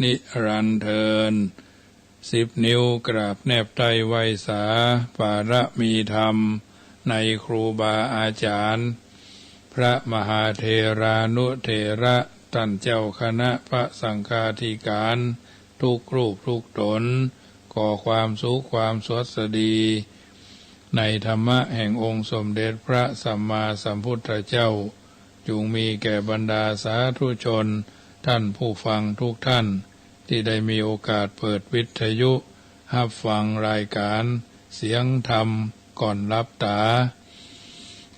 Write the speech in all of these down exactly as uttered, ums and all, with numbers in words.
นิรันดร์เทอญ สิบนิ้วกราบแนบใต้ไหว้สา ปารมีธรรมในครูบาอาจ๋ารย์ พระมหาเถรานุเถระ ต้านเจ้าคณะพระสังฆาธิการ ทุกรูปทุกต๋น ขอความสุขความสวัสดี ในธรรมะแห่งองค์สมเด็จพระสัมมาสัมพุทธเจ้า จุ่งมีแก่บรรดาสาธุชน ต้านผู้ฟังทุกต้าน ตี้ได้มีโอกาสเปิดวิทยุ ฮับฟังรายก๋านเสียงธรรมก่อนหลับต๋า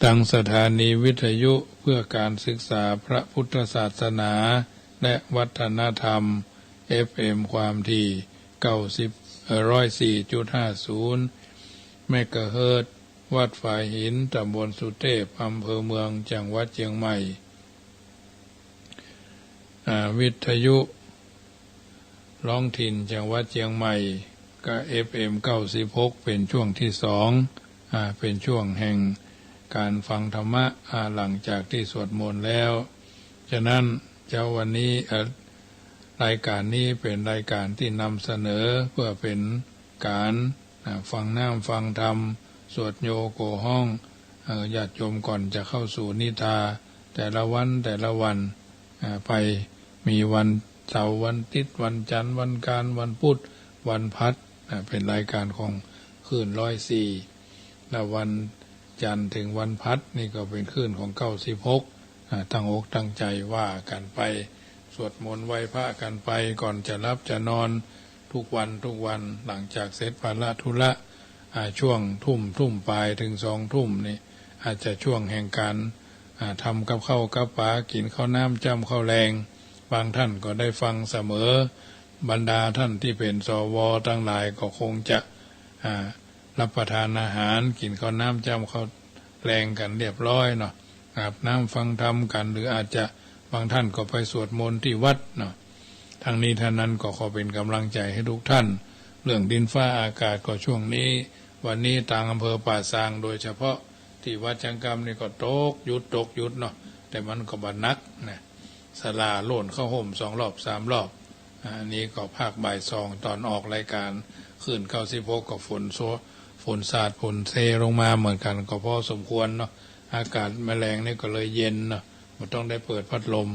ตางสถานีวิทยุเพื่อการศึกษาพระพุทธศาสนาและวัฒนธรรม เอฟเอ็ม ความถี่ เก้าสิบ เอ่อ ร้อยสี่จุดห้าศูนย์ เมกะเฮิรตซ์ วัดฝายหิน ต๋ำบลสุเตพ อำเภอเมือง จังหวัดเจียงใหม่ อ่า วิทยุท้องถิ่นจังหวัดเจียงใหม่ ก็ เอฟเอ็ม เก้าสิบหก เป๋นช่วงตี้สอง อ่า เป๋นช่วงแห่งก๋านฟังธรรมะ อ่า หลังจากตี้สวดมนต์แล้ว ฉะนั้นเจ๊าวันนี้ เอ่อ รายก๋านนี้เป๋นรายก๋านตี้นำเสนอเพื่อเป๋นก๋าน อ่า ฟังน้ำฟังธรรม สวดโยโกฮ้อง เอ่อ ญาติโยมก่อนจะเข้าสู่นิทา แต่ละวันแต่ละวัน อ่า ไป มีวันเสาร์ วันอาทิตย์ วันจันทร์ วันอังคาร วันพุธ วันพฤหัส อ่า เป๋นรายก๋านของคลื่นร้อยสี่ และวันจันทร์เถิงวันพฤหัสนี่ก็เป๋นคลื่นของเก้าสิบหก อ่า ตั้งอกตั้งใจ๋ว่ากั๋นไป สวดมนต์ไหว้พระกั๋นไป ก่อนจะหลับจะนอน ทุกวันทุกวัน หลังจากเสร็จภาระธุระ อ่า ช่วงทุ่ม ทุ่มป๋ายเถิงสองทุ่มนี่ อาจจะช่วงแห่งก๋าน อ่า ทำกับข้าวกับป๋า กิ๋นข้าวน้ำจ้ำข้าวแลง บางต้านก็ได้ฟังเสมอ บรรดาต้านตี้เป๋น สว ตังหลายก็คงจะ อ่า รับประทานอาหาร กิ๋นข้าวน้ำจ้ำข้าวแลงกั๋นเรียบร้อยเนาะ อาบน้ำฟังธรรมกั๋น หรืออาจจะบางต้านก็ไปสวดมนต์ตี้วัดเนาะ ทั้งนี้ทั้งนั้นก็ขอเป๋นก๋ำลังใจ๋หื้อทุกต้าน เรื่องดินฟ้าอากาศก็ช่วงนี้ วันนี้ตางอำเภอป่าซาง โดยเฉพาะตี้วัดจังกำนี่ก็ตกหยุดตกหยุดเนาะ แต่มันก็บ่หนักนะ สะหล่าโล่นเข้าฮ่มสองรอบสามรอบ อ่า อันนี้ก็ภาคบ่ายสองต๋อนออกรายก๋าน คลื่นเก้าสิบหก ก็ฝนโซ ฝนสาดฝนเซลงมาเหมือนกั๋น ก็พอสมควรเนาะ อากาศแมลงนี่ก็เลยเย็นเนาะ บ่ต้องได้เปิดพัดลม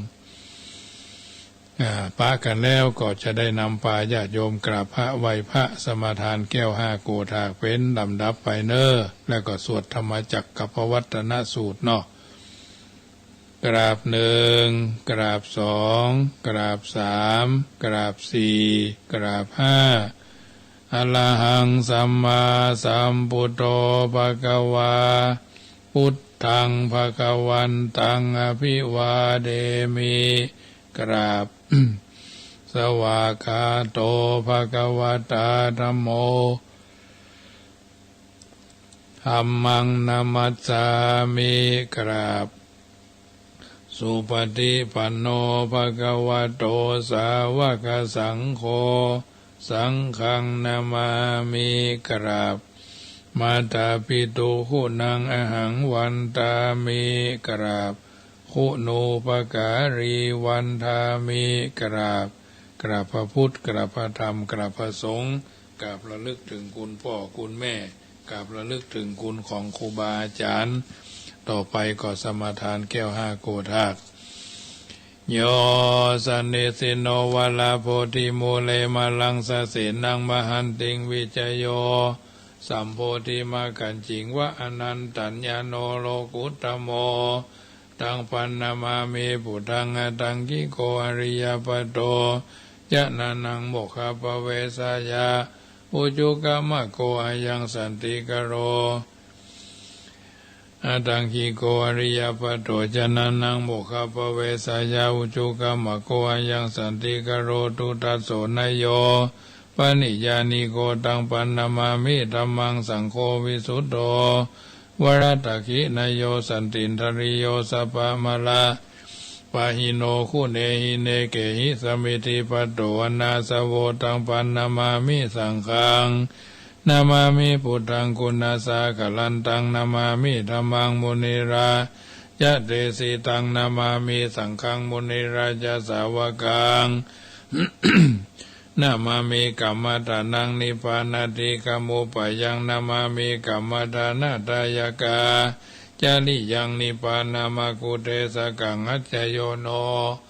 อ่า ปะกั๋นแล้วก็จะได้นำปาญาติโยมกราบพระไหว้พระ สมาทานแก้วห้าโกฏากเป๋นลำดับไปเน่อ แล้วก็สวดธรรมจักรกัปปวัตตนสูตรเนาะ กราบหนึ่ง กราบสอง กราบสาม กราบสี่ กราบห้า อะระหังสัมมาสัมพุทโธภะคะวา พุทธังภะคะวันตังอะภิวาเทมิ กราบ สวากขาโตภะคะวะตาธัมโม ธัมมังนะมัสสามิ กราบ สุปฏิปันโนภะคะวะโต สาวกสังโฆ สังฆังนะมามิ กราบ มาตาปิตุคุณังอะหังวันตามิ กราบ คุณูปการีวันทามิ กราบ กราบพระพุทธ กราบพระธรรม กราบพระสงฆ์ กราบระลึกเถิงคุณป้อคุณแม่ กราบระลึกเถิงคุณของครูบาอาจ๋ารย์ ต่อไปก็สมาทานแก้วห้าโกฏาก โย สะนิสสินโน วะระโพธิมูเล มะรังสะเสนัง มะหันติง วิจโย สัมโพธิมะกัจฉิง วะ อะนันตัญญาโณ โลกุตตะโม ตัง ปันนะมามิ พุทธัง อะทังกิโก อะริยะปัตโต จะนะนัง โมคคัพพะเวสสะยะ อุจุกะมะโก อะยัง สันติกะโร อะทังกิโก อะริยะปัตโต จะนะนัง โมคคัพพะเวสสะยะ อุจุกะมะโก อะยัง สันติกะโร ทุตตัสโส นะโย ปะนิยานิโก ตัง ปันนะมามิ ธัมมัง สังโฆ วิสุตโธ วะระตะขินะโย สันตินทะริโย สัพพะมะละปะหิโน คุเนหิเนเกหิ สะมิทธิปัตโต อะนาสะโว ตัง ปันนะมามิ สังฆัง นะมามิ พุทธัง กุณะสาคะลันตัง นะมามิ ธัมมัง มุนิราชะเตสิตัง นะมามิ สังฆัง มุนิราชะสาวะกัง Namāmi kammadānaṃ nibbānādhigamupayaṃ. Namāmi kammadānadāyakajariyaṃ nibbānamakkhuddesakaṃ. Ajja yo no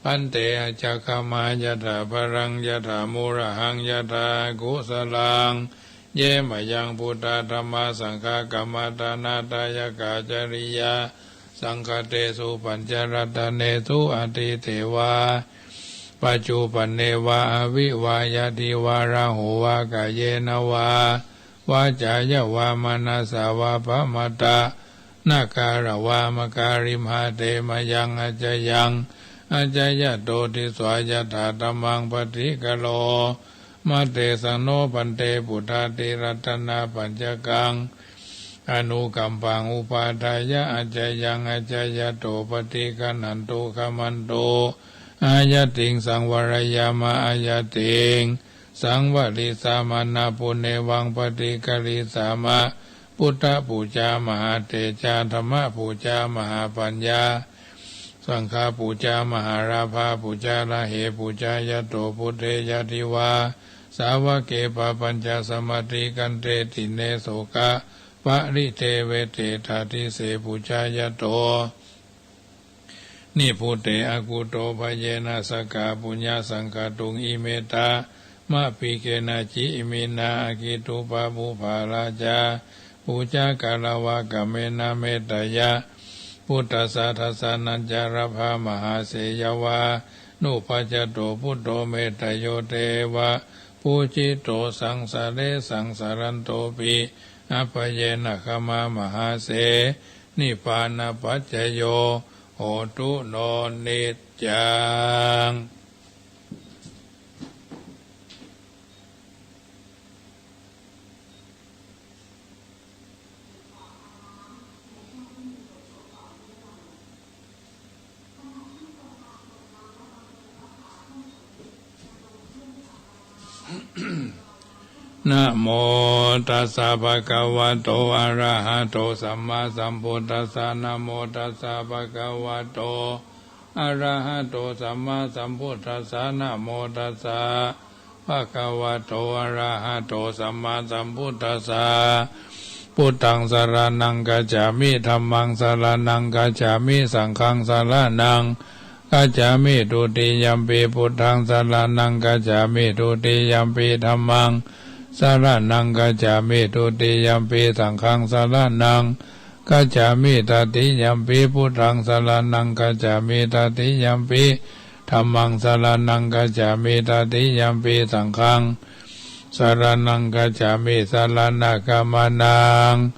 bhante ajja kamma yathā balaṃ yathā mūḷhaṃ yathā kusalaṃ. Ye mayaṃ buddhadhammasaṅghakammadānadāyakācariyāsaṅkhattesu pañcaratane su atīte vā paccuppane vā avivayyādhivā rāhuvā kāyena vā vācāya vā manasā vā pamāda nakāravāmakārimha te mayaṃ accayaṃ accayato disvā yathādhammaṃ paṭikkaro. Matesaṃ no bhante buddhāti ratanapañcakaṃ anukampaṃ upādāya accayaṃ accayato paṭiggaṇhantu khamantu. Āyatiṃ saṃvarayāma āyatiṃ saṃvarissāma. Nāpunevaṃ paṭiggalissāma. Buddhapūjā mahātejā dhammapūjā mahāpaññā saṅghapūjā mahālābhapūjā. Lāhe pūjāyato buddhe ñātivasavake pāpañcasamādikkante dine sokaparideveṭe. Tādise pūjāyato nibbute akudobhayena sakkapuññasaṅkhātuṃ. Imettā mabhikena ci iminā aggi dubbabū bārā ca pūjā katvā kammena metteyya buddhassa dassanañca labhā. Mahāseyyaṃ vā nupajjhato buddho mettāyo devapūjito saṃsāresaṃ sarantopi abhayena khamā mahāse nibbānapaccayo hotu no niccaṃ. Namo tassa bhagavato arahato sammāsambuddhassa. Namo tassa bhagavato arahato sammāsambuddhassa. Namo tassa bhagavato arahato sammāsambuddhassa. Buddhaṃ saraṇaṃ gacchāmi. Dhammaṃ saraṇaṃ gacchāmi. Saṅghaṃ saraṇaṃ gacchāmi. Dutiyampi buddhaṃ saraṇaṃ gacchāmi. Dutiyampi dhammaṃ saraṇaṃ gacchāmi. Dutiyampi saṅghaṃ saraṇaṃ gacchāmi. Tatiyampi buddhaṃ saraṇaṃ gacchāmi. Tatiyampi dhammaṃ saraṇaṃ gacchāmi. Tatiyampi saṅghaṃ saraṇaṃ gacchāmi. Saraṇagamanaṃ.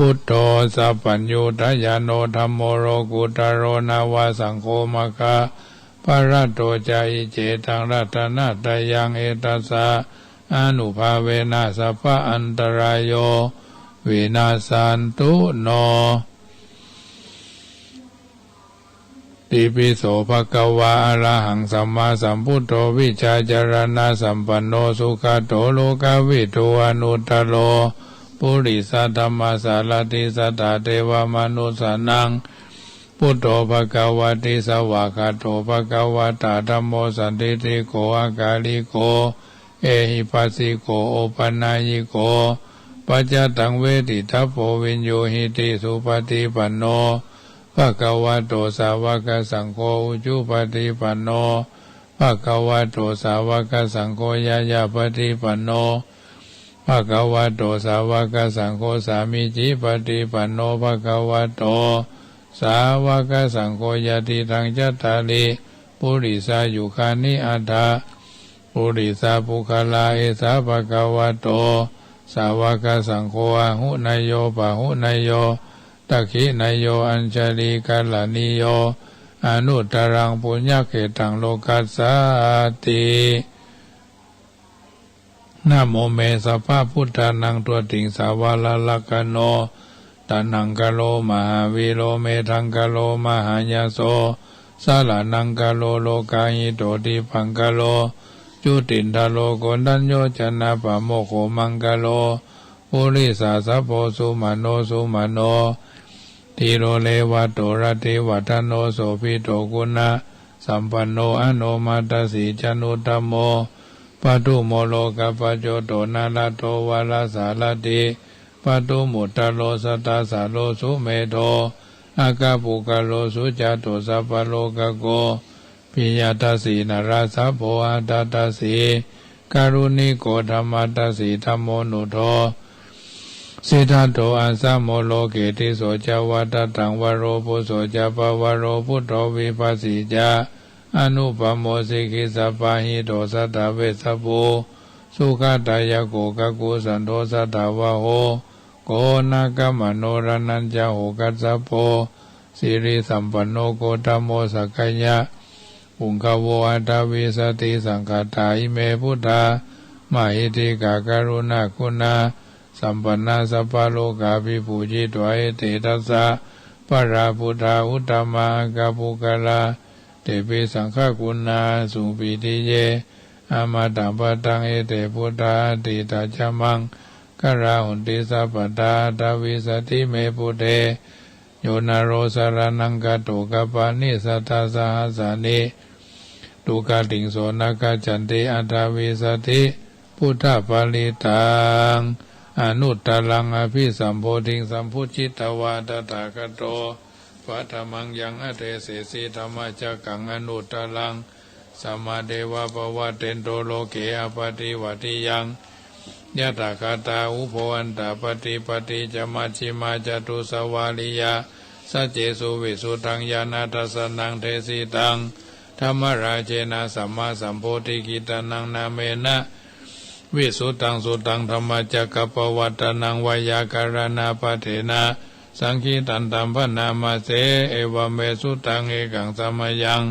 Buddho sabbaññutañāṇo dhammo lokuttaro nava saṅgho maggaphalaṭṭho ca. Iccetaṃ ratanattayaṃ etassa ānubhāvena sabba antarāyo vinassantu no. Itipi so bhagavā arahaṃ sammāsambuddho vijjācaraṇasampanno sugato lokavidū anuttaro purisadammasārathi satthā devamanussānaṃ buddho bhagavāti. Svākkhāto bhagavatā dhammo sandiṭṭhiko akāliko ehipassiko opanayiko paccattaṃ veditabbo viññūhīti. Supaṭipanno bhagavato sāvakasaṅgho, ujupaṭipanno bhagavato sāvakasaṅgho, ñāyapaṭipanno bhagavato sāvakasaṅgho, sāmīcipaṭipanno bhagavato sāvakasaṅgho, yadidaṃ cattāri purisayugāni aṭṭha purisapuggalā, esa bhagavato sāvakasaṅgho, āhuneyyo pāhuneyyo dakkhiṇeyyo añjalikaraṇīyo anuttaraṃ puññakkhettaṃ lokassāti. Namo me sabbabuddhānaṃ dvattiṃsavāralakkhaṇo, taṇhaṅkaro mahāvīro medhaṅkaro mahāyaso, saraṇaṅkaro lokahito dīpaṅkaro jutindharo koṇḍañño janapāmokkho maṅgalo purisāsabho sumano sumano dhīro revato rativaḍḍhano sobhito guṇa สัมปันโน อโนมตัสสี จานุตตโม ปทุมโม โลกัปปัจโจโต นรัตโต วรสารถี ปทุมุตตโร สทัสสะโร สุเมโธ อักขปุคคโล สุจาโต สัพพะโลกโก ปิยตัสสี นรสัพโพ อัตถัสสี กรุณิโก ธัมมัตถัสสี ธัมโมนุตโธ สิทธัตโถ อัสสะโม โลเก ติสโส จวัตถัง วโร ปุโส จะปะวโร พุทโธ วิภัสสี จะ อนุปโม สิกิสสปาหิโต สัตถเวสสภู สุขะทายะโก กะกุสันโธ สะทะวะโห โกนะกะมะโน รณัญจะโห คัสสะโป สิริสัมปันโน โกตโม สักกายะ ปุงคโว อัตถวิสติ สังฆัตถา อิเม พุทธา มหิทธิกา กรุณาคุณา สัมปันนา สัพพะโลกาภิปูจิตวา เอเต ทัสสะ ปะรา พุทธา อุตตมา อักขปุคคลา เตปิ สังฆกุณา สุปติเย อมตะปะทัง เอเต พุทธา อตีตะจะมังคลา หอนติ สัพพะทา อัตถวิสติ เม พุทเท โย นโร สะระณัง คโต กัปปานิ สัตถะ สะหัสสานิ ทุกขติง โส นะ คัจฉันติ อัตถวิสติ พุทธปริตตัง อนุตตรัง อภิสัมโพธิง สัมพุจฉิตวา ตถาคโต ปะทะมัง ยัง อเดเสสิ ธัมมะจักขัง อนุตตรัง สัมมาเทวะ ปะวัตเตนโต โลเก อปะติวัตติยัง ยะถา คตา อุพพันตะ ปะติปัตติจะ มัชฌิมา จตุสวาริยา สัจเจสุ วิสุทธัง ญาณทัสสะนัง เดสิตัง ธัมมะราเจนะ สัมมาสัมโพธิ กิตตะนัง นะเมนะ วิสุทธัง สุตตัง ธัมมะจักกัปปะวัตตะนัง ไวยาคะรณะปะเทนะ สังคิตันตัม ภะนะมะเส เอวะเม สุตตัง เอกัง สะมะยัง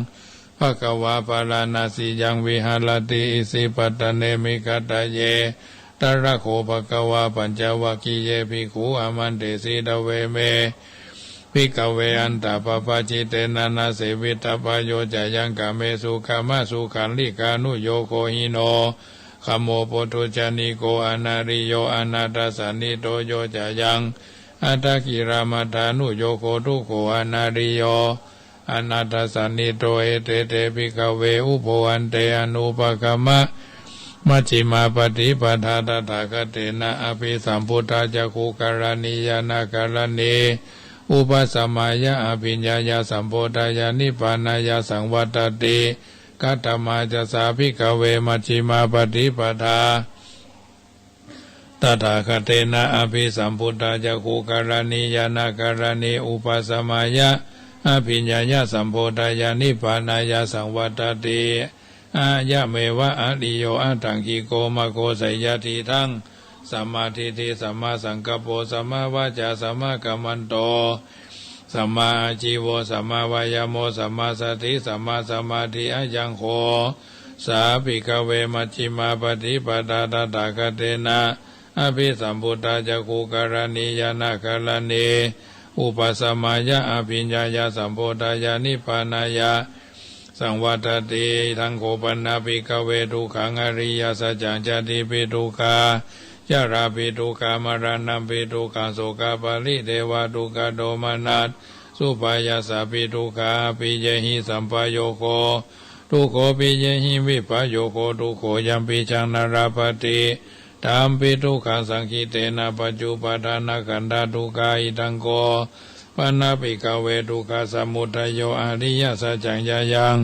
ภะคะวา พาราณะสียัง วิหะระติ อิสิปะตะเน มิขะทะเย ตะระโข ภะคะวา ปัญจวัคคีเย ภิกขู อามันเตสิ ทะเวเม ภิกขะเว อันตะปะปะจิตเตนะ นะ เสวิตะปะโย จะยัง กะเมสุ กามะสุขัลลิกานุโยโคหิโน ขโม ปุถุชะนีโก อนาริโย อนาทัสสะนิโท โย จะยัง อัตถะกิลมัฏฐานุโยโค ทุกโข อนาริโย อนาทัสสะนิโท เอเต เต ภิกขะเว อุพพันเต อนุปะกัมมะ มัชฌิมาปะติปะทา ตถาคเตนะ อภิสัมพุทธา จักขุกะรณี ญาณะกะรณี อุปะสะมายะ อะภิญญายะ สัมโพธายะ นิพพานายะ สังวัตตะติ กัตถะมะจะสา ภิกขะเว มัชฌิมาปะติปะทา ตถาคเตนะ อภิสัมพุทธา จักขุกะรณี ญาณะกะรณี อุปะสะมายะ อะภิญญายะ สัมโพธายะ นิพพานายะ สังวัตตะติ อะยะเมวะ อะริโย อะฏฐังกิโก มะโก สัยยะทิฏฐัง สัมมาทิฏฐิ สัมมาสังกัปโป สัมมาวาจา สัมมากัมมันโต สัมมาอาจีโว สัมมาวายาโม สัมมาสติ สัมมาสมาธิ อะยังโข สา ภิกขะเว มัชฌิมาปะติปะทา ตถาคเตนะ อภิสัมพุทธา จักขุกะรณี ญาณะกะรณี อุปะสะมายะ อะภิญญายะ สัมโพธายะ นิพพานายะ สังวัตตะติ ทังโข ปะนะ ภิกขะเว ทุกขัง อริยสัจจัง ชาติปิ ทุกขา จาราปิ ทุกขา มะระณัมปิ ทุกขัง โสกะปะริเทวะ ทุกขะโทมนัสสุปายาสาปิ ทุกขา อัปปิเยหิ สัมปะโยโค ทุกโข ปิเยหิ วิปะโยโค ทุกโข ยัมปิจัง นะระปะติ ธัมปิ ทุกขัง สังคิเตนะ ปัจจุปาทานะขันธะ ทุกขา อิทังโข ปะนะ ภิกขะเว ทุกขะสมุทะโย อริยสัจจัง ยะยัง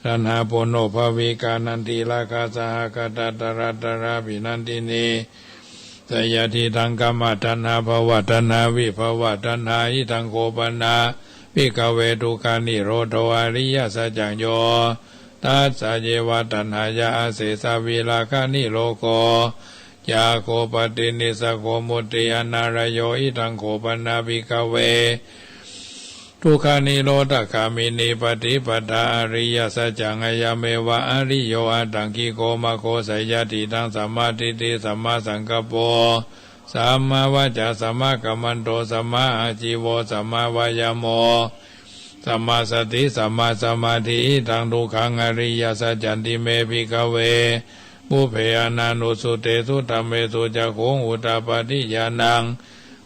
ตัณหา โปโนภะวิกา นันทิราคะ สหะกะตะ ตะระตะระ อภินันทินี สัยยะทิฏฐัง กามะตัณหา ภวะตัณหา วิภวะตัณหา อิทังโข ปะนะ ภิกขะเว ทุกขานิโรโธ อริยสัจจัง โย ทัสสะ เยวะ ตัณหายา อเสสะ วิราคะนิโรโธ จะโข ปะตินิสสะโข มุตติอนาลโย อิทังโข ปะนะ ภิกขะเว ทุกขานิโรธคามินี ปะติปะทา อริยสัจจัง อะยะเมวะ อริโย อะฏฐังกิโก มะโก สัยยะทิฏฐัง สัมมาทิฏฐิ สัมมาสังกัปโป สัมมาวาจา สัมมากัมมันโต สัมมาอาจีโว สัมมาวายาโม สัมมาสติ สัมมาสมาธิ อิทังทุกขัง อริยสัจจันติเม ภิกขะเว ปุพเพอนานุสสุเตสุ ธัมเมสุ จักขุง อุทาปาทิ ญาณัง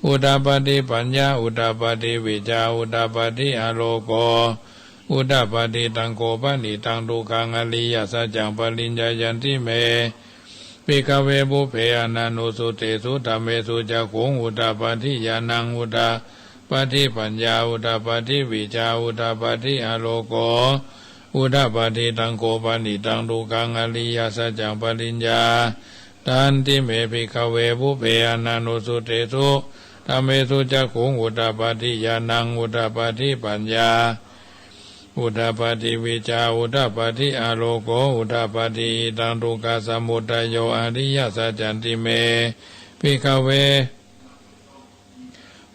อุทาปาทิ ปัญญา อุทาปาทิ วิชชา อุทาปาทิ อะโลโก udapādi. Taṃ kho panidaṃ dukkhaṃ ariyasaccaṃ pariññāyanti me bhikkhave pubbe ananussutesu dhammesu cakkhuṃ udapādi ñāṇaṃ udapādi paññā udapādi vijjā udapādi āloko udapādi. Taṃ kho panidaṃ dukkhaṃ ariyasaccaṃ pariññāyanti me bhikkhave pubbe ananussutesu dhammesu cakkhuṃ udapādi ñāṇaṃ udapādi paññā udapādi vijjā udapādi āloko udapādi. Idaṃ dukkhasamudayo ariyasaccanti me bhikkhave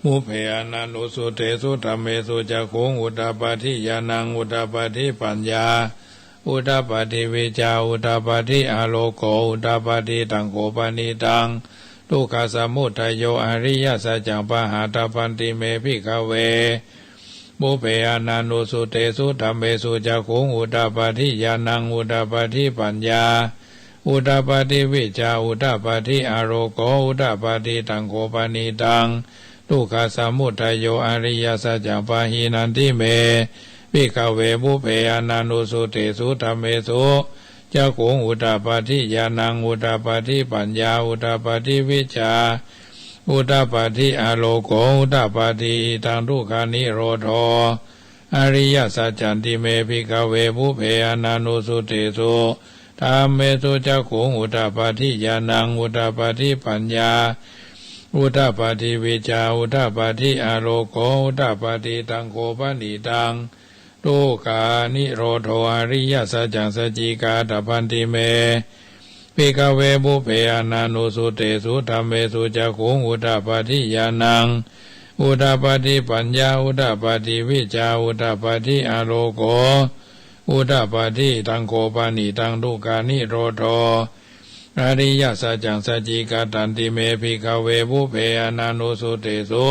pubbe ananussutesu dhammesu cakkhuṃ udapādi ñāṇaṃ udapādi paññā udapādi vijjā udapādi āloko udapādi. Taṃ kho panidaṃ dukkhasamudayo ariyasaccaṃ pahātabbanti me bhikkhave pubbe ananussutesu dhammesu cakkhuṃ udapādi ñāṇaṃ udapādi paññā udapādi vijjā udapādi āloko udapādi. Taṃ kho panidaṃ dukkhasamudayo ariyasaccaṃ pahīnanti me bhikkhave pubbe ananussutesu dhammesu cakkhuṃ udapādi ñāṇaṃ udapādi paññā udapādi vijjā udapādi āloko udapādi. Idaṃ dukkhanirodho ariyasaccanti me bhikkhave pubbe ananussutesu dhammesu cakkhuṃ udapādi ñāṇaṃ udapādi paññā udapādi vijjā udapādi āloko udapādi. Taṃ kho panidaṃ dukkhanirodho ariyasaccaṃ sacchikātabbanti me bhikkhave pubbe ananussutesu dhammesu cakkhuṃ udapādi ñāṇaṃ udapādi paññā udapādi vijjā udapādi āloko udapādi. Taṃ kho panidaṃ dukkhanirodho ariyasaccaṃ sacchikatanti me bhikkhave pubbe ananussutesu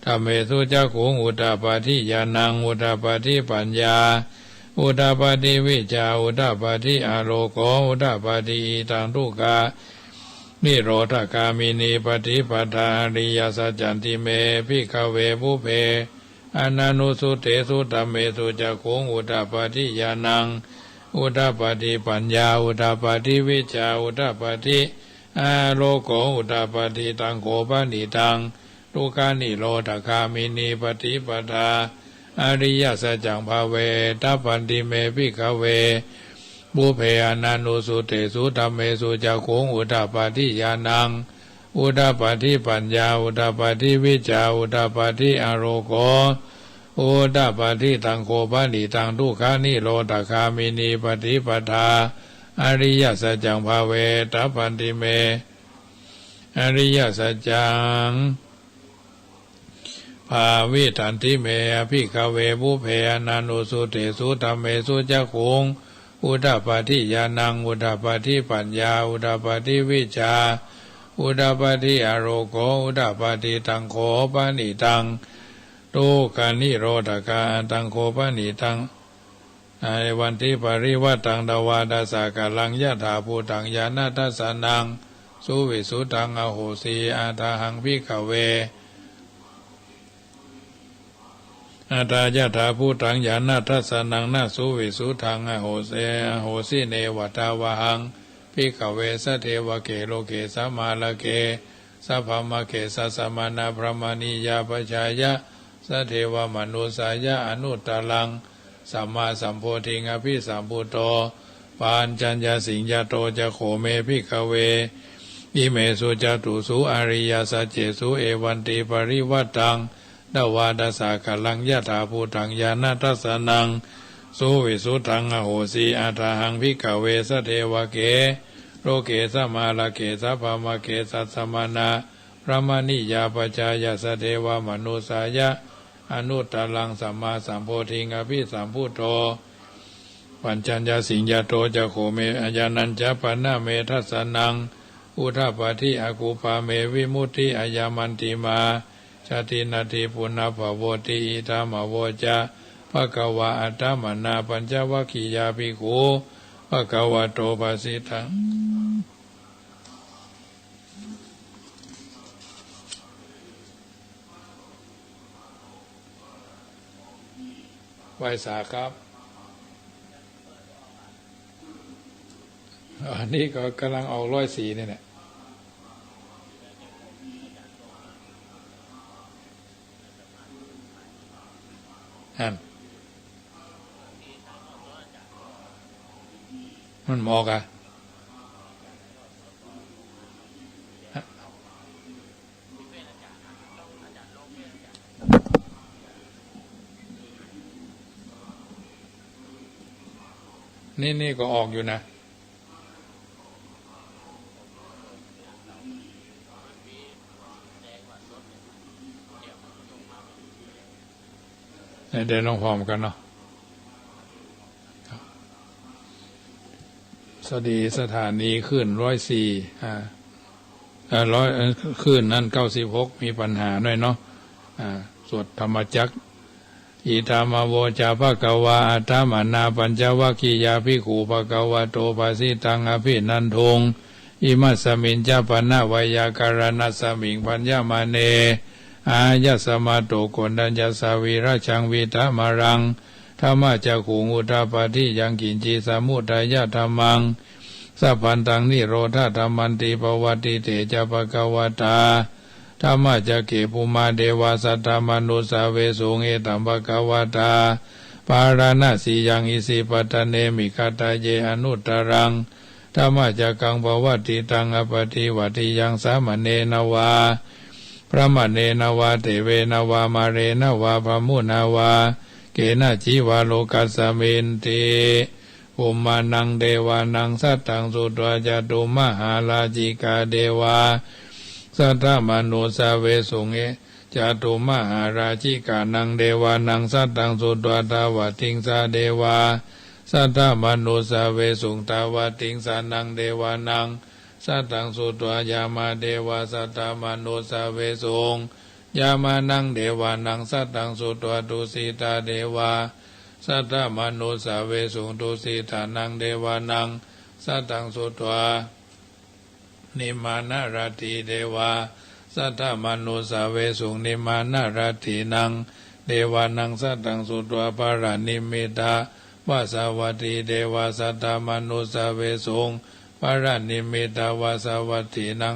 dhammesu cakkhuṃ udapādi ñāṇaṃ udapādi paññā udapādi vijjā udapādi āloko udapādi. Idaṃ dukkhanirodhagāminī paṭipadā ariyasaccanti me bhikkhave pubbe ananussutesu dhammesu cakkhuṃ udapādi ñāṇaṃ udapādi paññā udapādi vijjā udapādi āloko udapādi. Taṃ kho panidaṃ dukkhanirodhagāminī paṭipadā ariyasaccaṃ bhāvetabbanti me bhikkhave pubbe ananussutesu dhammesu cakkhuṃ udapādi ñāṇaṃ udapādi paññā udapādi vijjā udapādi āloko udapādi. Taṃ kho panidaṃ dukkhanirodhagāminī paṭipadā ariyasaccaṃ bhāvetabbanti me ariyasaccaṃ bhāvitanti me bhikkhave pubbe ananussutesu dhammesu cakkhuṃ udapādi ñāṇaṃ udapādi paññā udapādi vijjā udapādi āloko udapādi. Taṃ kho panidaṃ dukkhanirodhagā taṃ kho panidaṃ evanti parivaṭṭaṃ dvādasākāraṃ yathābhūtaṃ ñāṇadassanaṃ suvisuddhaṃ ahosi. Athāhaṃ bhikkhave athā yathābhūtaṃ ñāṇadassanaṃ na suvisuddhaṃ ahosi, ahosi. Neva tāvāhaṃ bhikkhave sadevake loke samārake sabrahmake sassamaṇabrāhmaṇiyā pajāya sadevamanussāya anuttaraṃ sammāsambodhiṃ abhisambuddho paccaññāsiṃ. Yato ca kho me bhikkhave imesu catūsu ariyasaccesu evanti parivaṭṭaṃ dvādasākāraṃ yathābhūtaṃ ñāṇadassanaṃ suvisuddhaṃ ahosi. Athāhaṃ bhikkhave sadevake loke samārake sabrahmake sassamaṇabrāhmaṇiyā pajāya sadevamanussāya anuttaraṃ sammāsambodhiṃ abhisambuddho paccaññāsiṃ. Yato ca kho me ayaṃ ānācāpannā me dassanaṃ udapādi akuppā me vimutti ayamantimā jāti natthi punabbhavoti. Idamavoca bhagavā. Attamanā pañcavaggiyā bhikkhū bhagavato bhāsitaṃ ไหว้สาครับ อันนี้ก็กำลังออกร้อยสี่นี่แหละ อัน มันหมอกอะ นี่ นี่ก็ออกอยู่นะ เดี๋ยวลองพร้อมกันเนาะ สดีสถานีคลื่นร้อยสี่ อ่า เอ่อ ร้อย เอ่อ คลื่นนั้นเก้าสิบหก มีปัญหาหน่อยเนาะ อ่า สวดธรรมจักร อิทัมมะโวจะภะคะวา อะถะมะนา ปัญจวัคคียาภิกขุ ภะคะวะโต ภะสิตัง อะภินันทุง อิมัสสะมิญจะ ปะณะไวยากะระณัสสะมิง ภัญญะมะเน อายัสมะโต โกณฑัญญัสสะ วีระชัง วีตะมะรัง ธัมมะจักขุง อุทาปาทิ ยังกิญจิ สะมุทะยะธัมมัง สัพพันตัง นิโรธะธัมมันติ ปะวัตติเตจะ ภะคะวะตา ธัมมะจักเข ภุมมะเดวา สัตถะมะนุสสาเวสุง เอตัม ภะคะวะตา พาราณสียัง อิสิปะตะเน มิคขะทะเย อนุตตะรัง ธัมมะจักขัง ปะวัตติตัง อะปะติวัตติยัง สะมะเณนะวา พะมะเณนะวา เตเวนะวา มะเรนะวา พะมุนะวา เกนะจิวา โลกัสสะมินติ ภุมมานัง เดวานัง สัตถัง สุตวา จาตุมมะหาราจิกา เดวา สัตถะมะนุสสาเวสุง เอ จาตุมมะหาราจิกานัง เดวานัง สัตถัง สุตวา ตาวัตติงสา เดวา สัตถะมะนุสสาเวสุง ตาวัตติงสานัง เดวานัง สัตถัง สุตวา ยามา เดวา สัตถะมะนุสสาเวสุง ยามานัง เดวานัง สัตถัง สุตวา ตุสิตา เดวา สัตถะมะนุสสาเวสุง ตุสิตานัง เดวานัง สัตถัง สุตวา นิมมานะรัตถี เดวา สัตถะมะนุสสาเวสุง นิมมานะรัตถีนัง เดวานัง สัตถัง สุตวา พะระนิมมิตะวาสาวัตถี เดวา สัตถะมะนุสสาเวสุง พะระนิมมิตะวาสาวัตถีนัง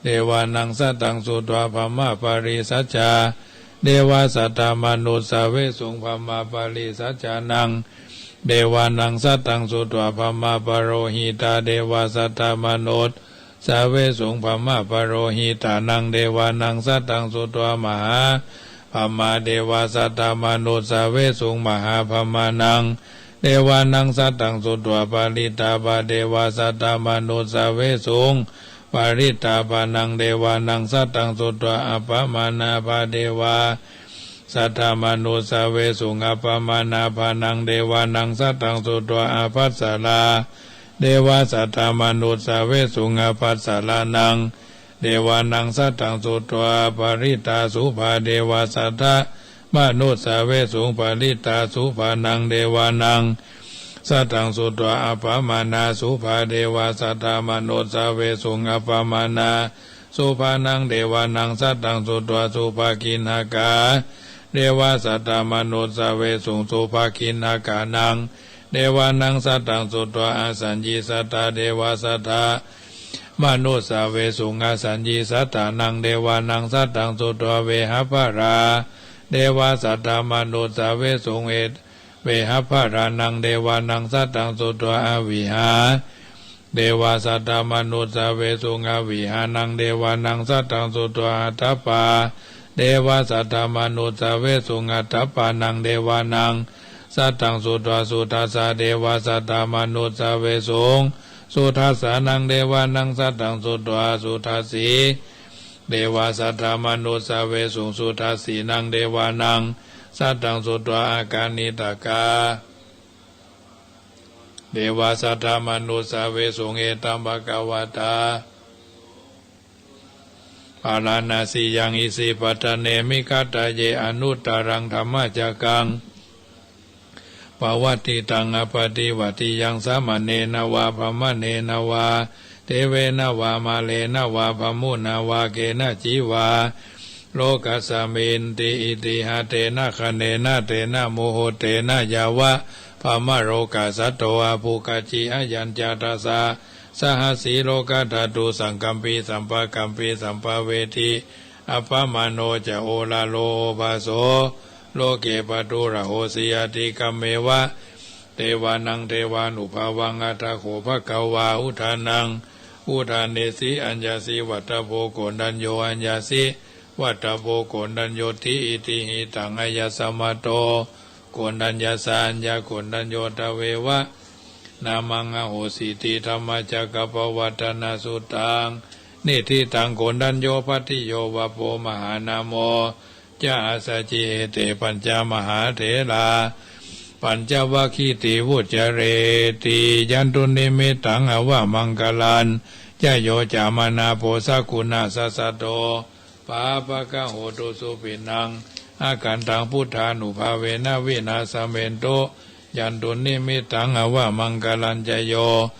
เดวานัง สัตถัง สุตวา พะมะปะริสัจจา เดวา สัตถะมะนุสสาเวสุง พะมะปะริสัจจานัง เดวานัง สัตถัง สุตวา พะมะปะโรหิตา เดวา สัตถะมะนุสสาเวสุง พะมะปะโรหิตานัง เดวานัง สัตถัง สุตวา มหาพะมา เดวา สัตถะมะนุสสาเวสุง มหาพะมานัง เดวานัง สัตถัง สุตวา ปะริตตาภา เดวา สัตถะมะนุสสาเวสุง ปะริตตาภานัง เดวานัง สัตถัง สุตวา อัปปะมาณาภา เดวา สัตถะมะนุสสาเวสุง อัปปะมาณาภานัง เดวานัง สัตถัง สุตวา อาภัสสะรา เดวา สัตถะมะนุสสาเวสุง อาภัสสะรานัง เดวานัง สัตถัง สุตวา ปะริตตาสุภา เดวา สัตถะมะนุสสาเวสุง ปะริตตาสุภานัง เดวานัง สัตถัง สุตวา อัปปะมาณาสุภา เดวา สัตถะมะนุสสาเวสุง อัปปะมาณาสุภานัง เดวานัง สัตถัง สุตวา สุภะคิณหะกา เดวา สัตถะมะนุสสาเวสุง สุภะคิณหะกานัง เดวานัง สัตถัง สุตวา อาสัญญิสัตตา เดวา สัตถะมะนุสสาเวสุง อาสัญญิสัตตานัง เดวานัง สัตถัง สุตวา เวหะภะรา เดวา สัตถะมะนุสสาเวสุง เวเวหะภะรานัง เดวานัง สัตถัง สุตวา อวิหา เดวา สัตถะมะนุสสาเวสุง อวิหานัง เดวานัง สัตถัง สุตวา อัตถะปา เดวา สัตถะมะนุสสาเวสุง อัตถะปานัง เดวานัง สัตถัง สุตวา สุทัสสา เดวา สัตถะมะนุสสาเวสุง สุทัสสานัง เดวานัง สัตถัง สุตวา สุทัสสี เดวา สัตถะมะนุสสาเวสุง สุทัสสีนัง เดวานัง สัตถัง สุตวา อากานิตะกา เดวา สัตถะมะนุสสาเวสุง เอตัม ภะคะวะตา พาราณสียัง อิสิปะตะเน มิคขะทะเย อนุตตะรัง ธัมมะจักขัง ปะวัตติตัง อะปะติวัตติยัง สะมะเณนะวา พะมะเณนะวา เตเวนะวา มะเรนะวา พะมุนะวา เกนะจิวา lokasminti. Itihā tena khaṇena tena muhuttena yāva brahmalokā saddo abbhuggacchi. Ayañca dasasahassī lokadhātu saṅkampi sampakampi sampavedhi. Appamāṇo ca oḷāro obhāso loke pāturahosi. Atikkammeva devānaṃ devānubhāvaṃ athakho bhagavā udānaṃ udānesi: Aññāsi vata bho koṇḍañño, aññāsi vata bho koṇḍaññoti. Itihidaṃ āyasmato koṇḍaññassa aññākoṇḍañño tveva nāmaṃ ahosīti. Dhammacakkappavattana suttaṃ. Niṭṭhitaṃ koṇḍañño bhaddiyo vappo mahānāmo ca āsajī. Ete pañca mahātherā pañcavaggi ti vuccareti. Yandunnimittaṃ avamaṅgalañca yo cāmanāpo sakuṇassa saddo pāpaggaho dussupinaṃ akantaṃ buddhānubhāvena vināsamentu. Yandunnimittaṃ avamaṅgalañca yo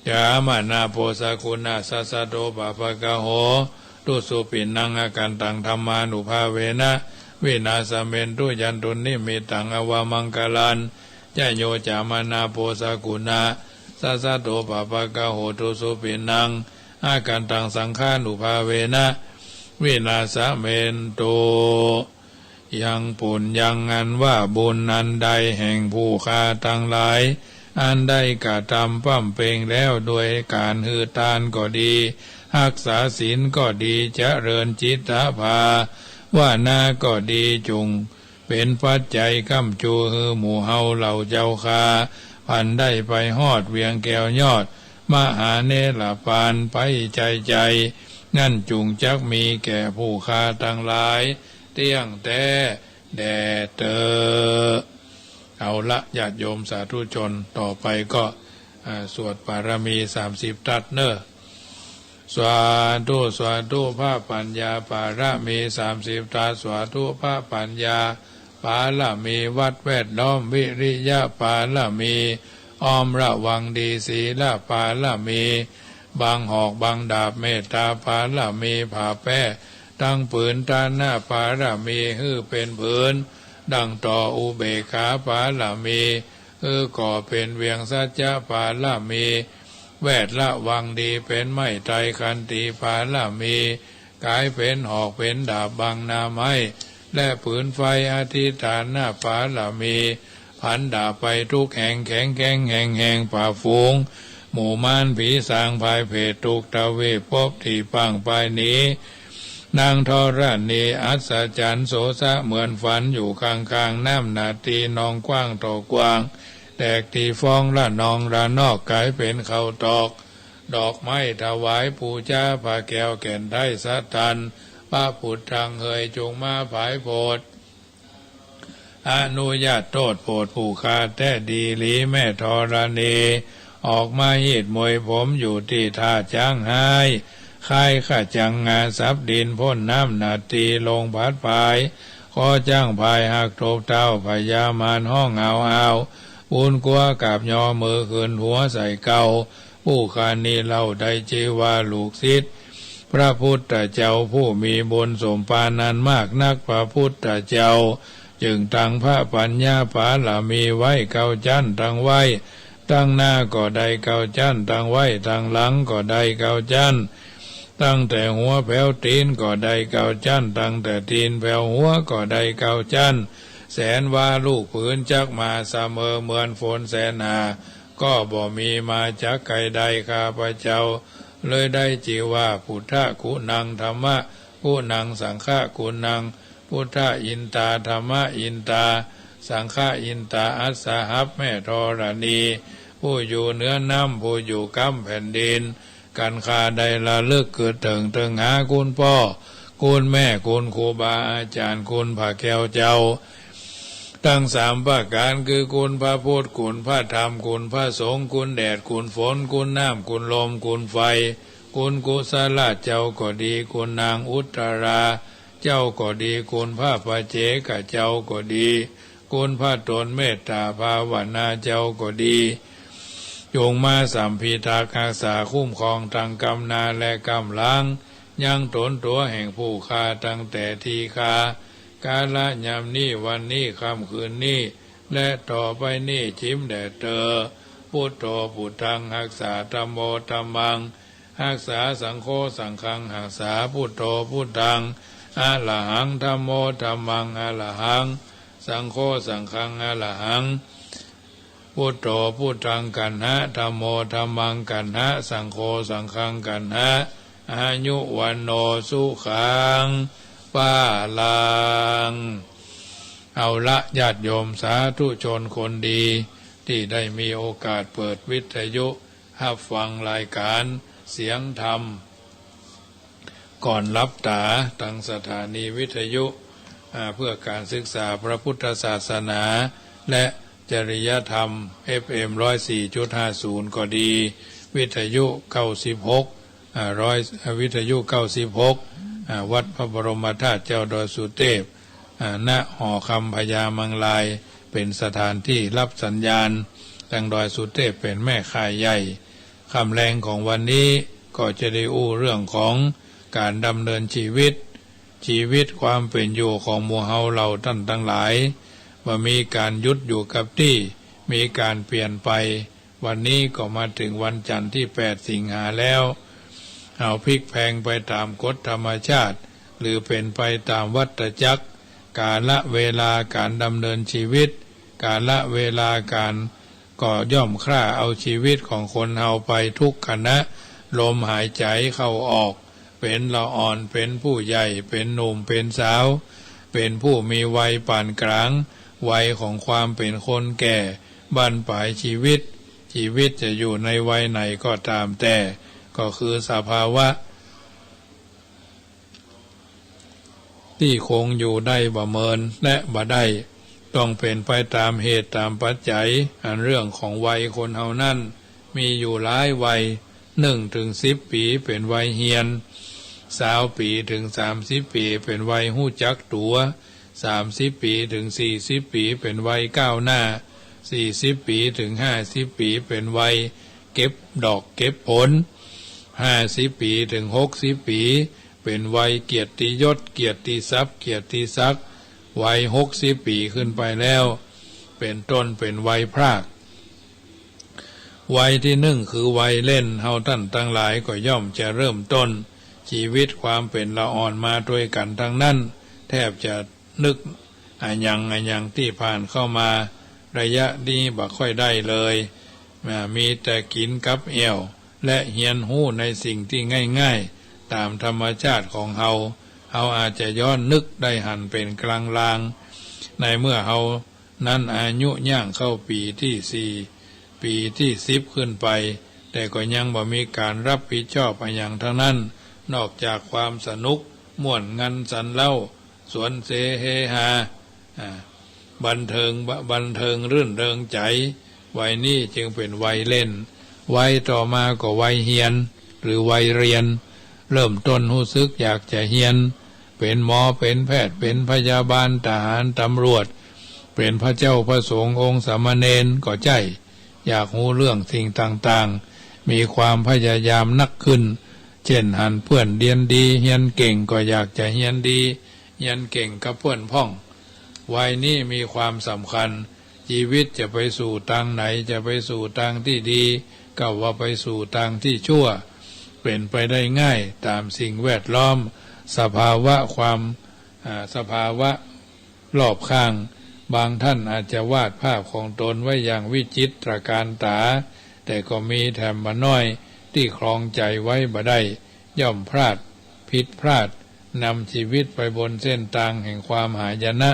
cāmanāpo sakuṇassa saddo pāpaggaho dussupinaṃ akantaṃ dhammānubhāvena vināsamentu. Yandunnimittaṃ avamaṅgalañca yo cāmanāpo sakuṇassa saddo pāpaggaho dussupinaṃ akantaṃ saṅghānubhāvena vināsamentu. ยังปุญญัง อันว่าบุญอันใด แห่งผู้ข้าตังหลาย อันได้กระทำบำเพ็งแล้ว ด้วยก๋านหื้อตานก็ดี ฮักษาศีลก็ดี เจริญจิตตภาวนาก็ดี จุ่งเป๋นปัจจัยค้ำจู หื้อหมู่เฮาเหล่าเจ้าข้า พันได้ไปฮอดเวียงแก้วยอด มหาเนรปาน ไปใจ้ใจ้ นั้นจุ่งจักมีแก่ผู้ข้าตังหลาย เตี้ยงแต๊แด่เต๊อ เอาละ ญาติโยมสาธุชน ต่อไปก็ อ่า สวดปารมีสามสิบทัศน์เน่อ สาธุ สาธุ พระปัญญาปารมีสามสิบทัศน์ สาธุ พระปัญญาปารมี วัดแวดล้อม วิริยะปารมี อ้อมระวังดี ศีลปารมี บังหอกบังดาบ เมตตาปารมี ผ้าแป้ตังผืน ทานปารมี หื้อเป๋นผืนดั่งต่อ อุเบกขาปารมี หื้อก่อเป๋นเวียง สัจจะปารมี แวดระวังดี เป๋นไม้ไตร ขันติปารมี ก๋ายเป๋นหอกเป๋นดาบ บังหน้าไม้และปืนไฟ อธิฐานปารมี ผันดาบไปทุกแห่ง แข็งแกร่งแห่งแห่ง ปราบฝูงหมู่มารผีสาง พายเผตรทุกทวีป ภพตี้ปังปายหนี นางธรณีอัศจรรย์ โสสะเหมือนฝัน อยู่ข้างๆ น้ำหนาตี นองกว้างต่อกว้าง แตกตีฟองระนองระนอก ก๋ายเป๋นข้าวตอก ดอกไม้ถวายปู๋จา ผ้าแก้วแก่นไท้สะตัน พระพุทธังเหย จุ่งมาผายโผด อนุญาตโต้ษโผดผู้ข้าแต๊ดีหลี แม่ธรณี ออกมาฮีดมวยผมอยู่ตี้ท่าจ๊างฮ้าย คล้ายข้าจังงาสับดิน พ่นน้ำหนาตีลงผัดผาย คอจ๊างพายหักตกเท้า พญามารฮ้องอ้าวๆ ปูนกั๋วกราบยอมือขึ้นหัวใส่เกล้า ผู้ข้านี้เล่าได้จื้อว่าลูกศิษย์พระพุทธเจ้า ผู้มีบุญสมภารอันมากนัก พระพุทธเจ้าจึงตั้งพระปัญญาปารมีไว้เก้าชั้น ตั้งไว้ตั้งหน้าก็ได้เก้าชั้น ตั้งไว้ตั้งหลังก็ได้เก้าชั้น ตั้งแต่หัวแผวตี๋นก็ได้เก้าชั้น ตั้งแต่ตี๋นแผวหัวก็ได้เก้าชั้น แสนวาลูกผืนจักมาเสมอ เหมือนฝนแสนหา ก็บ่มีมาจักใค่ได้ ข้าพเจ้าเลยได้จื้อว่า พุทธกุณัง ธัมมกุณัง สังฆกุณัง พุทธอินตา ธัมมอินตา สังฆอินตา อัสหับ แม่ธรณี ผู้อยู่เหนือน้ำ ผู้อยู่ก้ำแผ่นดิน กันข้าได้ระลึกกึ๊ดเถิงเถิงหาคุณป้อ คุณแม่ คุณครูบาอาจ๋ารย์ คุณพระแก้วเจ้า ตึงสามประก๋าน คือคุณพระพุทธ คุณพระธรรม คุณพระสงฆ์ คุณแดด คุณฝน คุณน้ำ คุณลม คุณไฟ คุณกุศลเจ้าก็ดี คุณนางอุตตราเจ้าก็ดี คุณพระปัจเจกเจ้าก็ดี คุณพระต๋นเมตตาภาวนาเจ้าก็ดี จุ่งมาสำพิทักษ์ฮักษาคุ้มครองตึงก้ำหน้าและก้ำหลัง ยั้งต๋นตั๋วแห่งผู้ฆ่าตั้งแต่ทีฆา กาละยามนี้ วันนี้ ค่ำคืนนี้ และต่อไปนี้ จิ๋มแด่เตอ พุทโธ พุทธัง หักษา ธัมโม ธัมมัง หักษา สังโฆ สังฆัง หักษา พุทโธ พุทธัง อะระหัง ธัมโม ธัมมัง อะระหัง สังโฆ สังฆัง อะระหัง พุทโธ พุทธัง กัณหะ ธัมโม ธัมมัง กัณหะ สังโฆ สังฆัง กัณหะ อายุ วัณโณ สุขัง พลัง เอาละ ญาติโยมสาธุชนคนดี ตี้ได้มีโอกาสเปิดวิทยุฮับฟังรายการเสียงธรรม ก่อนหลับต๋า ตางสถานีวิทยุ อ่า เพื่อการศึกษาพระพุทธศาสนา และจริยธรรม เอฟเอ็ม ร้อยสี่จุดห้าศูนย์ ก็ดี วิทยุ เก้าสิบหก อ่า ร้อย อ่า วิทยุ เก้าสิบหก อ่า วัดพระบรมธาตุเจ้าดอยสุเทพ อ่า ณ หอคำพญามังราย เป๋นสถานตี้ฮับสัญญาณ ตางดอยสุเทพเป๋นแม่ข่ายใหญ่ ค่ำแลงของวันนี้ก็จะได้อู้เรื่องของก๋านดำเนินชีวิต ชีวิตความเป๋นอยู่ของหมู่เฮาเหล่าต้านตังหลาย บ่มีก๋านหยุดอยู่กับตี้ มีก๋านเปลี่ยนไป วันนี้ก็มาเถิงวันจันทร์ตี้แปดสิงหาแล้ว เฮาพลิกแพลงไปต๋ามกฎธรรมชาติ หรือเป๋นไปต๋ามวัฏจักร กาละเวลาก๋านดำเนินชีวิต กาละเวลาก๋าน ก็ย่อมฆ่าเอาชีวิตของคนเฮาไปทุกขณะ ลมหายใจ๋เข้าออก เป๋นละอ่อน เป๋นผู้ใหญ่ เป๋นหนุ่ม เป๋นสาว เป๋นผู้มีวัยปานก๋าง วัยของความเป๋นคนแก่ บั้นปลายชีวิต ชีวิตจะอยู่ในวัยไหนก็ต๋ามแต่ ก็คือสภาวะ ตี้คงอยู่ได้บ่เมินและบ่ได้ ต้องเป๋นไปต๋ามเหตุต๋ามปัจจัย อันเรื่องของวัยคนเฮานั้น มีอยู่หลายวัย นึ่งเถิงสิบปี๋เป๋นวัยเฮียน ซาวปี๋เถิงสามสิบปี๋เป๋นวัยฮู้จักตั๋ว สามสิบปี๋เถิงสี่สิบปี๋เป๋นวัยก้าวหน้า สี่สิบปี๋เถิงห้าสิบปี๋เป๋นวัยเก็บดอกเก็บผล ห้าสิบปี๋เถิงหกสิบปี๋ เป๋นวัยเกียรติยศ เกียรติทรัพย์ เกียรติศักดิ์ วัยหกสิบปี๋ขึ้นไปแล้ว เป๋นต้นเป๋นวัยพราก วัยตี้นึ่งคือวัยเล่น เฮาต้านตังหลายก็ย่อมจะเริ่มต้น ชีวิตความเป๋นละอ่อนมาตวยกั๋นตังนั้น แทบจะนึกอะหยังอะหยังตี้ผ่านเข้ามา ระยะนี้บ่ค่อยได้เลย อ่า มีแต่กิ๋นกับแอ่ว และเฮียนฮู้ในสิ่งตี้ง่ายๆ ต๋ามธรรมชาติของเฮา เฮาอาจจะย้อนนึกได้หันเป๋นกลางๆ ในเมื่อเฮานั้นอายุย่างเข้าปี๋ตี้สี่ ปี๋ตี้สิบขึ้นไป แต่ก็ยังบ่มีก๋านฮับผิดชอบอะหยังตังนั้น นอกจากความสนุก ม่วนงันสันเล้า สวนเสเฮฮา อ่า บันเทิง บ- บันเทิงรื่นเริงใจ๋ วัยนี้จึงเป๋นวัยเล่น วัยต่อมาก็วัยเฮียน หรือวัยเรียน เริ่มต้นฮู้สึกอยากจะเฮียน เป๋นหมอ เป๋นแพทย์ เป๋นพยาบาล ทหาร ตำรวจ เป๋นพระเจ้าพระสงฆ์ องค์สามเณรก็ใจ้ อยากฮู้เรื่องสิ่งต่างๆ มีความพยายามนักขึ้น เจ้นหันเปื้อนเฮียนดี เฮียนเก่งก็อยากจะเฮียนดี เฮียนเก่งกับเปื้อนพ่อง วัยนี้มีความสำคัญ จีวิตจะไปสู่ตางไหน จะไปสู่ตางตี้ดี กับว่าไปสู่ตางตี้ชั่ว เป๋นไปได้ง่ายต๋ามสิ่งแวดล้อม สภาวะความ อ่า สภาวะรอบข้าง บางต้านอาจจะวาดภาพของตนไว้อย่างวิจิตรก๋านต๋า แต่ก็มีแถมบ่น้อยตี้คลองใจ๋ไว้บ่ได้ ย่อมพลาด ผิดพลาด นำจีวิตไปบนเส้นตางแห่งความหายนะ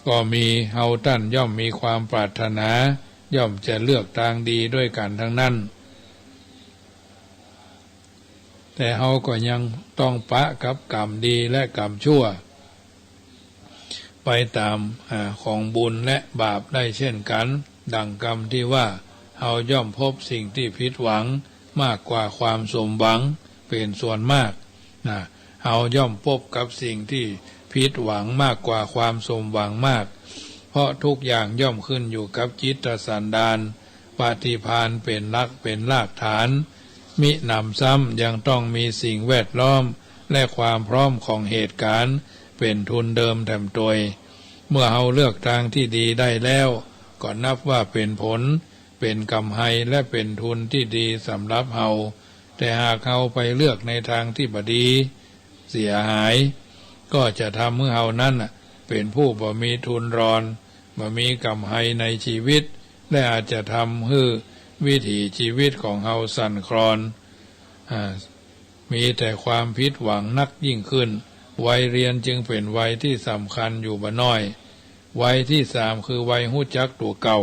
ก็มี เฮาต้านย่อมมีความปรารถนา ย่อมจะเลือกตางดีด้วยกั๋นตังนั้น แต่เฮาก็ยังต้องปะกับก๋รรมดีและก๋รรมชั่ว ไปต๋าม อ่า ของบุญและบาปได้เช่นกั๋น ดั่งกำตี้ว่า เฮาย่อมพบสิ่งตี้ผิดหวังมากกว่าความสมหวังเป๋นส่วนมาก นะ เฮาย่อมปบกับสิ่งตี้ผิดหวังมากกว่าความสมหวังมาก เพราะทุกอย่างย่อมขึ้นอยู่กับจิตสันดาน ปฏิภาณเป๋นหลักเป๋นรากฐาน มิหนำซ้ำยังต้องมีสิ่งแวดล้อมและความพร้อมของเหตุก๋ารณ์เป๋นทุนเดิมแถมตวย เมื่อเฮาเลือกตางตี้ดีได้แล้ว ก็นับว่าเป๋นผล เป๋นก๋ำไร และเป๋นทุนตี้ดีสำหรับเฮา แต่หากเฮาไปเลือกในตางตี้บ่ดี เสียหาย ก็จะทำหื้อเฮานั้นน่ะ เป๋นผู้บ่มีทุนรอน บ่มีก๋ำไรในจีวิต และอาจจะทำหื้อวิถีจีวิตของเฮาสั่นคลอน อ่า มีแต่ความผิดหวังนักยิ่งขึ้น วัยเรียนจึงเป๋นวัยตี้สำคัญอยู่บ่น้อย วัยตี้สามคือวัยฮู้จักตั๋วเก่า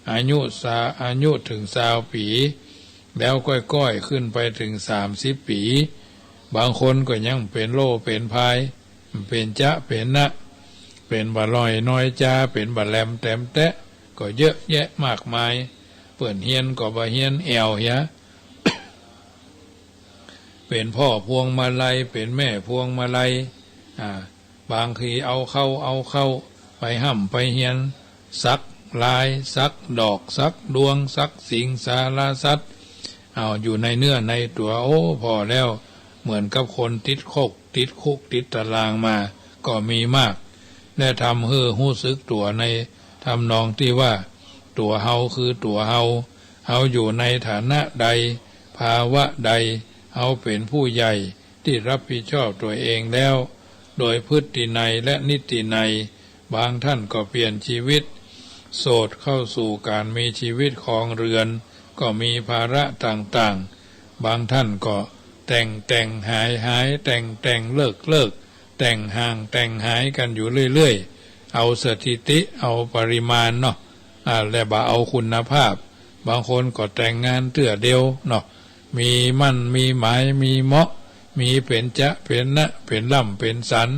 อายุซา อายุเถิงซาวปี๋ แล้วก้อยๆ ขึ้นไปเถิงสามสิบปี๋ บางคนก็ยังเป๋นโล่เป๋นพาย เป๋นจ๊ะเป๋นนะ เป๋นบ่าล่อยน้อยจา เป๋นบ่าแหลมแตมแต๊ ก็เยอะแยะมากมาย เปิ้นเฮียนก็บ่เฮียน แอ่วเหีย เป๋นพ่อพวงมาลัย เป๋นแม่พวงมาลัย อ่า บางทีเอาเข้า เอาเข้า ไปฮ่ำไปเฮียน สักลาย สักดอก สักดวง สักสิงสารสัตว์ เอาอยู่ในเนื้อในตั๋ว โอ้ ผ่อแล้ว เหมือนกับคนติดคุก ติดคุก ติดตารางมา ก็มีมาก และทำหื้อฮู้สึกตั๋วในทำนองตี้ว่า ตั๋วเฮาคือตั๋วเฮา เฮาอยู่ในฐานะใด ภาวะใด เฮาเป๋นผู้ใหญ่ตี้รับผิดชอบตั๋วเองแล้ว โดยพฤตินัยและนิตินัย บางท่านก็เปลี่ยนจีวิต โสดเข้าสู่ก๋านมีจีวิตครองเรือน ก็มีภาระต่างๆ บางท่านก็แต่งแต่งหายหาย แต่งแต่งเลิกเลิก แต่งห่างแต่งหายกั๋นอยู่เรื่อยๆ เอาสถิติ เอาปริมาณเนาะ อ่า และบ่เอาคุณภาพ บางคนก็แต่งงานเตื้อเดียวเนาะ มีหมั้นมีหมาย มีเหมาะ มีเป๋นจ๊ะเป๋นนะ เป๋นร่ำเป๋นสัน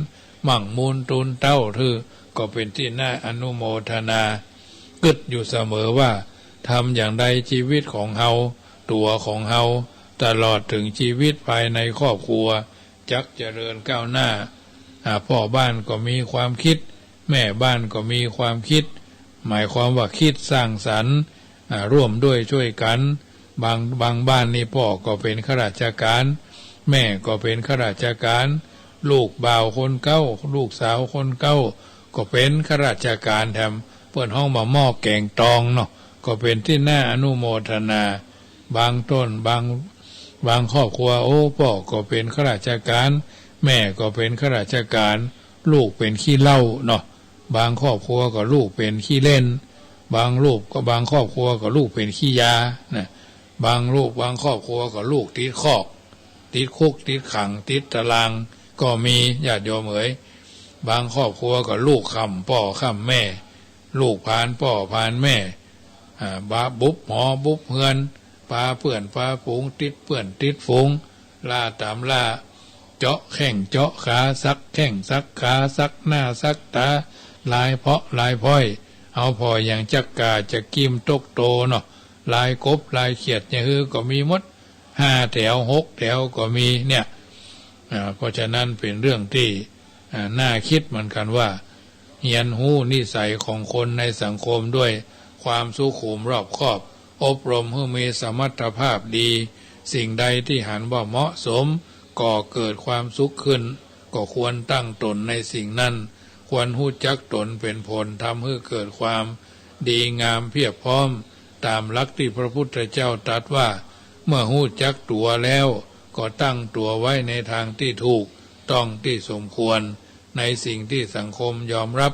มั่งมูลตูนเต๊า ถือก็เป๋นตี้น่าอนุโมทนา กึ๊ดอยู่เสมอว่า ทำอย่างใดจีวิตของเฮา ตั๋วของเฮา ตลอดเถิงจีวิตภายในครอบครัว จักเจริญก้าวหน้า อ่า พ่อบ้านก็มีความคิด แม่บ้านก็มีความคิด หมายความว่าคิดสร้างสรรค์ อ่า ร่วมด้วยช่วยกั๋น บาง บางบ้านนี่พ่อก็เป๋นข้าราชก๋าน แม่ก็เป๋นข้าราชก๋าน ลูกบ่าวคนเก๊า ลูกสาวคนเก๊า ก็เป๋นข้าราชก๋านแถม เปิ้นฮ้องบ่าหม้อแก๋งตองเนาะ ก็เป๋นตี้น่าอนุโมทนา บางต้น บาง บางครอบครัว โอ้ ป้อก็เป๋นข้าราชก๋าน แม่ก็เป๋นข้าราชก๋าน ลูกเป๋นขี้เหล้าเนาะ บางครอบครัวก็ลูกเป๋นขี้เล่น บางลูกก็ บางครอบครัวก็ลูกเป๋นขี้ยานะ บางลูก บางครอบครัวก็ลูกติดคอก ติดคุก ติดขัง ติดตาราง ก็มี ญาติโยมเอ๋ย บางครอบครัวก็ลูกค่ำป้อค่ำแม่ ลูกผานป้อผานแม่ อ่า บาบุบหอบุบเฮือน ปาเปื้อนปาฝูง ติดเปื้อนติดฝูง ล่าต๋ามล่า เจาะแข้งเจาะขา สักแข้งสักขา สักหน้าสักต๋า ลายเพาะลายพ้อย เอาผ่ออย่างจักก่าจะกลิ้มตกโตเนาะ ลายกบลายเขียดอย่างหื้อก็มีหมด ห้าแถวหกแถวก็มีเนี่ย อ่า เพราะฉะนั้นเป๋นเรื่องตี้ อ่า น่าคิดเหมือนกั๋นว่า เฮียนฮู้นิสัยของคนในสังคมด้วยความสุขุมรอบคอบ อบรมหื้อมีสมรรถภาพดี สิ่งใดตี้หันว่าเหมาะสม ก่อเกิดความสุขขึ้น ก็ควรตั้งต๋นในสิ่งนั้น ควรฮู้จักต๋นเป๋นผล ทำหื้อเกิดความดีงามเพียบพร้อม ต๋ามหลักตี้พระพุทธเจ้าตรัสว่า เมื่อฮู้จักตั๋วแล้ว ก็ตั้งตั๋วไว้ในตางตี้ถูกต้องตี้สมควร ในสิ่งตี้สังคมยอมรับ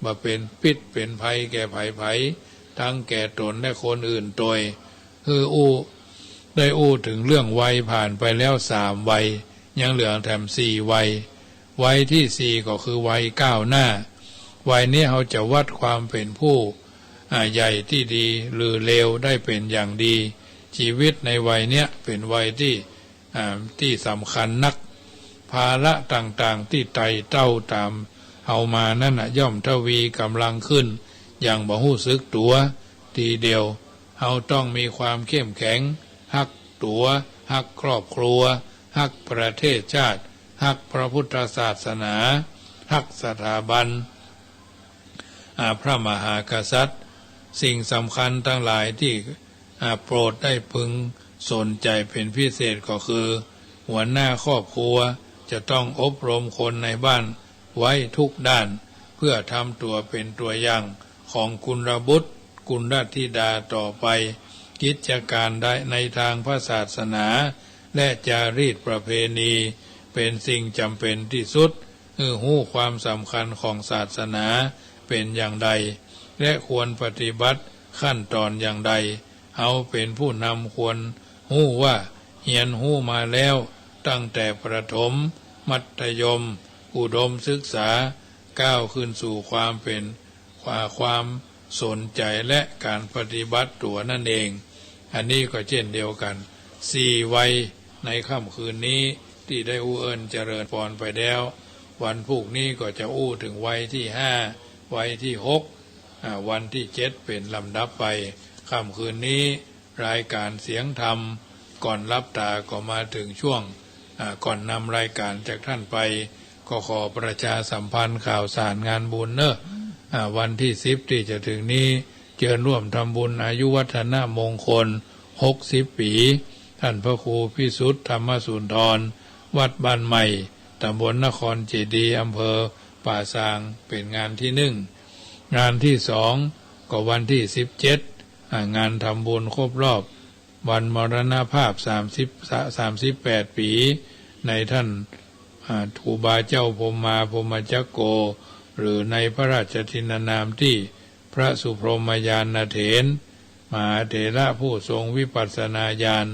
บ่าเป๋นพิษเป๋นภัยแก่ใผๆ ตังแก่ต๋นและคนอื่นตวย หื้ออู้ ได้อู้เถิงเรื่องวัยผ่านไปแล้วสามวัย ยังเหลือแถมสี่วัย วัยตี้สี่ก็คือวัยก้าวหน้า วัยนี้เฮาจะวัดความเป๋นผู้ อ่า ใหญ่ตี้ดีหรือเลวได้เป๋นอย่างดี จีวิตในวัยเนี้ยเป๋นวัยตี้ อ่า ตี้สำคัญนัก ภาระต่างๆ ตี้ไต่เต้าต๋ามเฮามานั้นน่ะ ย่อมทวีก๋ำลังขึ้น อย่างบ่ฮู้สึกตั๋ว ทีเดียว เฮาต้องมีความเข้มแข็ง ฮักตั๋ว ฮักครอบครัว ฮักประเทศชาติ ฮักพระพุทธศาสนา ฮักสถาบัน อ่า พระมหากษัตริย์ สิ่งสำคัญตังหลายตี้ อ่า โปรดได้พึง สนใจเป๋นพิเศษก็คือ หัวหน้าครอบครัวจะต้องอบรมคนในบ้านไว้ทุกด้าน เพื่อทำตั๋วเป๋นตั๋วอย่างของกุลบุตรกุลธิดาต่อไป กิจก๋านในตางพระศาสนา และจารีตประเพณี เป๋นสิ่งจ๋ำเป๋นตี้สุด หื้อฮู้ความสำคัญของศาสนาเป๋นอย่างใด และควรปฏิบัติขั้นต๋อนอย่างใด เฮาเป๋นผู้นำควรฮู้ว่า เฮียนฮู้มาแล้วตั้งแต่ประถม มัธยม อุดมศึกษา ก้าวขึ้นสู่ความเป๋น ความ ความสนใจและก๋านปฏิบัติตั๋วนั่นเอง อันนี้ก็เจ้นเดียวกั๋น สี่วัยในค่ำคืนนี้ตี้ได้อู้เอิ้นเจริญปอนไปแล้ว วันพูกนี้ก็จะอู้เถิงวัยตี้ห้า วัยตี้หก อ่า วันตี้เจ็ดเป๋นลำดับไป ค่ำคืนนี้ รายก๋านเสียงธรรม ก่อนหลับต๋าก็มาเถิงช่วง อ่า ก่อนนำรายก๋านจากต้านไป ก็ขอประชาสัมพันธ์ข่าวสารงานบุญเนาะ อ่า วันตี้สิบตี้จะเถิงนี้ เจิญฮ่วมทำบุญอายุวัฒนมงคล หกสิบปี๋ ต้านพระครูพิสุทธิ์ธรรมสุนทร วัดบ้านใหม่ ต๋ำบลนครเจดีย์ อำเภอป่าซาง เป๋นงานตี้นึ่ง งานตี้สอง ก็วันตี้สิบเจ็ด อ่า งานทำบุญครบรอบวันมรณภาพ สามสิบ สามสิบแปดปี๋ ในต้าน อ่า ครูบาเจ้าพรหมา พรหมจักโก หรือในพระราชทินนามตี้พระสุพรหมญาณเถร มหาเถระผู้ทรงวิปัสสนาญาณ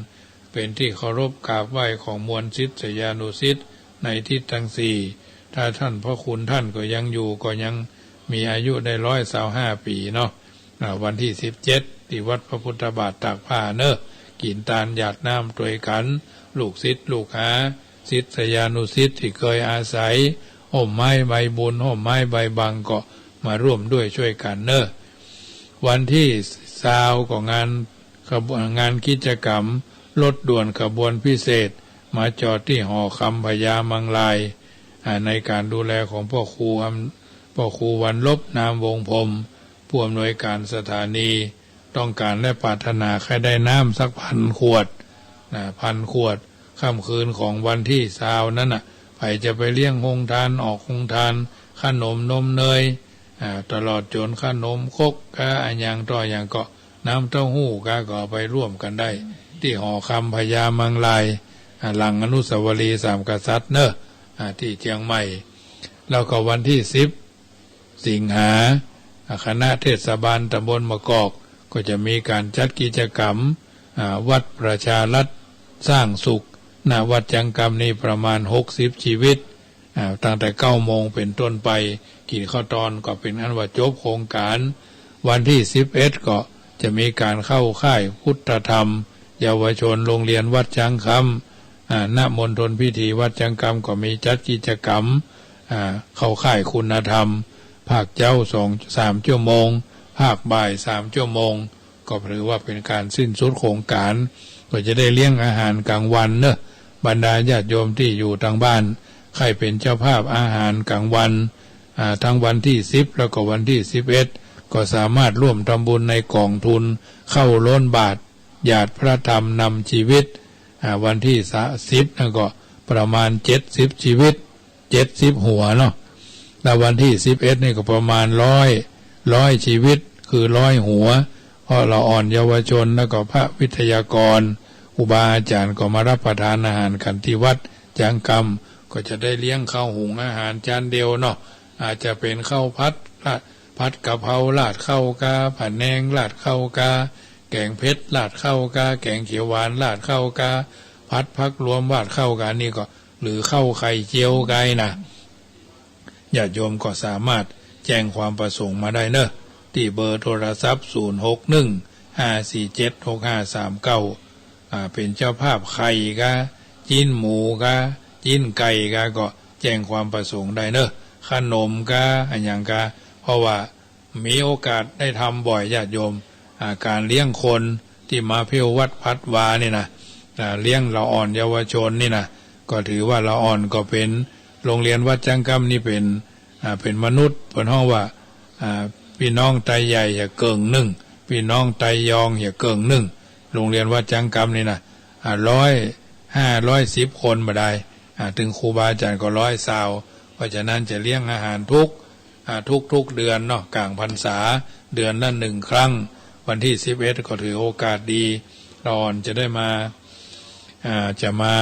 เป๋นตี้เคารพกราบไหว้ของมวลศิษยานุศิษย์ในทิศตังสี่ ถ้าต้านพระคุณต้านก็ยังอยู่ ก็ยังมีอายุได้ร้อยซาวห้าปี๋เนาะ อ่า วันตี้สิบเจ็ด ตี้วัดพระพุทธบาทตากผ้าเนาะ กิ๋นตานหยาดน้ำตวยกั๋น ลูกศิษย์ลูกหา ศิษยานุศิษย์ตี้เกยอาศัยฮ่มไม้ใบบุญ ฮ่มไม้ใบบัง ก็มาฮ่วมด้วยช่วยกั๋นเนาะ วันตี้ซาวก็งาน ขบ- งานกิจกรรมรถด่วนขบวนพิเศษ มาจอดตี้หอคำพญามังราย อ่า ในก๋านดูแลของพ่อครูอำ- พ่อครูวันลบ นามวงศ์พรหม ผู้อำนวยก๋านสถานี ต้องก๋านและปรารถนาใค่ได้น้ำสักพันขวด นะ พันขวด ค่ำคืนของวันตี้ซาวนั้นน่ะ ใผจะไปเลี้ยงโฮงตาน ออกโฮงตาน ขนมนมเนย อ่า ตลอดจ๋นขนมครกกา อะหยังต่อหยังก็ น้ำเต้าหู้กา ก็เอาไปฮ่วมกั๋นได้ ตี้หอคำพญามังราย อ่า หลังอนุสาวรีย์สามกษัตริย์เนาะ อ่า ตี้เจียงใหม่ แล้วก็วันตี้สิบ สิงหา อ่า คณะเทศบาลต๋ำบลมะกอก ก็จะมีก๋านจัดกิจกรรม อ่า วัดประชารัฐสร้างสุข ณ วัดจังกำนี้ประมาณหกสิบชีวิต อ่า ตั้งแต่เก้าโมงเป๋นต้นไป กิ๋นข้าวตอนก็เป๋นอันว่าจบโครงก๋าน วันตี้สิบเอ็ดก็จะมีก๋านเข้าค่ายพุทธธรรม เยาวชนโรงเรียนวัดจังกำ อ่า ณ มณฑลพิธีวัดจังกำก็มีจัดกิจกรรม อ่า เข้าค่ายคุณธรรม ภาคเจ๊าสอง สามจั่วโมง ภาคบ่ายสามจั่วโมง ก็ถือว่าเป๋นก๋านสิ้นสุดโครงก๋าน ก็จะได้เลี้ยงอาหารก๋างวันเนาะ บรรดาญาติโยมตี้อยู่ตางบ้าน ใค่เป๋นเจ้าภาพอาหารก๋างวัน อ่า ตึงวันตี้สิบ แล้วก็วันตี้สิบเอ็ด ก็สามารถฮ่วมทำบุญในก๋องทุนข้าวล้นบาตร หยาดพระธรรมนำชีวิต อ่า วันตี้สะ- สิบนั้นก็ประมาณเจ็ดสิบชีวิต เจ็ดสิบหัวเนาะ แล้ววันตี้สิบเอ็ดนี่ก็ประมาณร้อย ร้อยชีวิต คือร้อยหัว เพราะละอ่อนเยาวชน แล้วก็พระวิทยากร ครูบาอาจ๋ารย์ก็มารับประทานอาหารกั๋นตี้วัดจังกำ ก็จะได้เลี้ยงข้าวหุงอาหารจานเดียวเนาะ อาจจะเป๋นข้าวผัด ผัดกะเพราราดข้าวกา ผะแนงราดข้าวกา แก๋งเผ็ดราดข้าวกา แก๋งเขียวหวานราดข้าวกา ผัดผักรวมราดข้าวกา นี่ก็ หรือข้าวไข่เจียวกานะ ญาติโยมก็สามารถแจ้งความประสงค์มาได้เนาะ ตี้เบอร์โทรศัพท์ ศูนย์หกหนึ่ง ห้าสี่เจ็ด หกห้าสามเก้า อ่า เป๋นเจ้าภาพไข่กา จิ๊นหมูกา จิ๊นไก่กา ก็แจ้งความประสงค์ได้เนาะ ขนมกา อะหยังกา เพราะว่า มีโอกาสได้ทำบ่อยญาติโยม อ่า ก๋านเลี้ยงคนตี้มาเที่ยววัดพัดวานี่นะ อ่า เลี้ยงละอ่อนเยาวชนนี่นะ ก็ถือว่าละอ่อนก็เป๋นโรงเรียนวัดจังกำนี่เป๋น อ่า เป๋นมนุษย์ เปิ้นฮ้องว่า อ่า ปี้น้องไตใหญ่เหียเกิ่งนึ่ง ปี้น้องไตยองเหียเกิ่งนึ่ง โรงเรียนวัดจังกำนี่นะ อ่า ร้อยห้า ร้อยสิบคนบ่ได้ อ่า ตึงครูบาอาจ๋ารย์ก็ร้อยซาว เพราะฉะนั้นจะเลี้ยงอาหารทุก อ่า ทุกๆเดือนเนาะ ก๋างพรรษา เดือนละหนึ่งครั้ง วันตี้สิบเอ็ดก็ถือโอกาสดี เฮาจะได้มา อ่า จะมา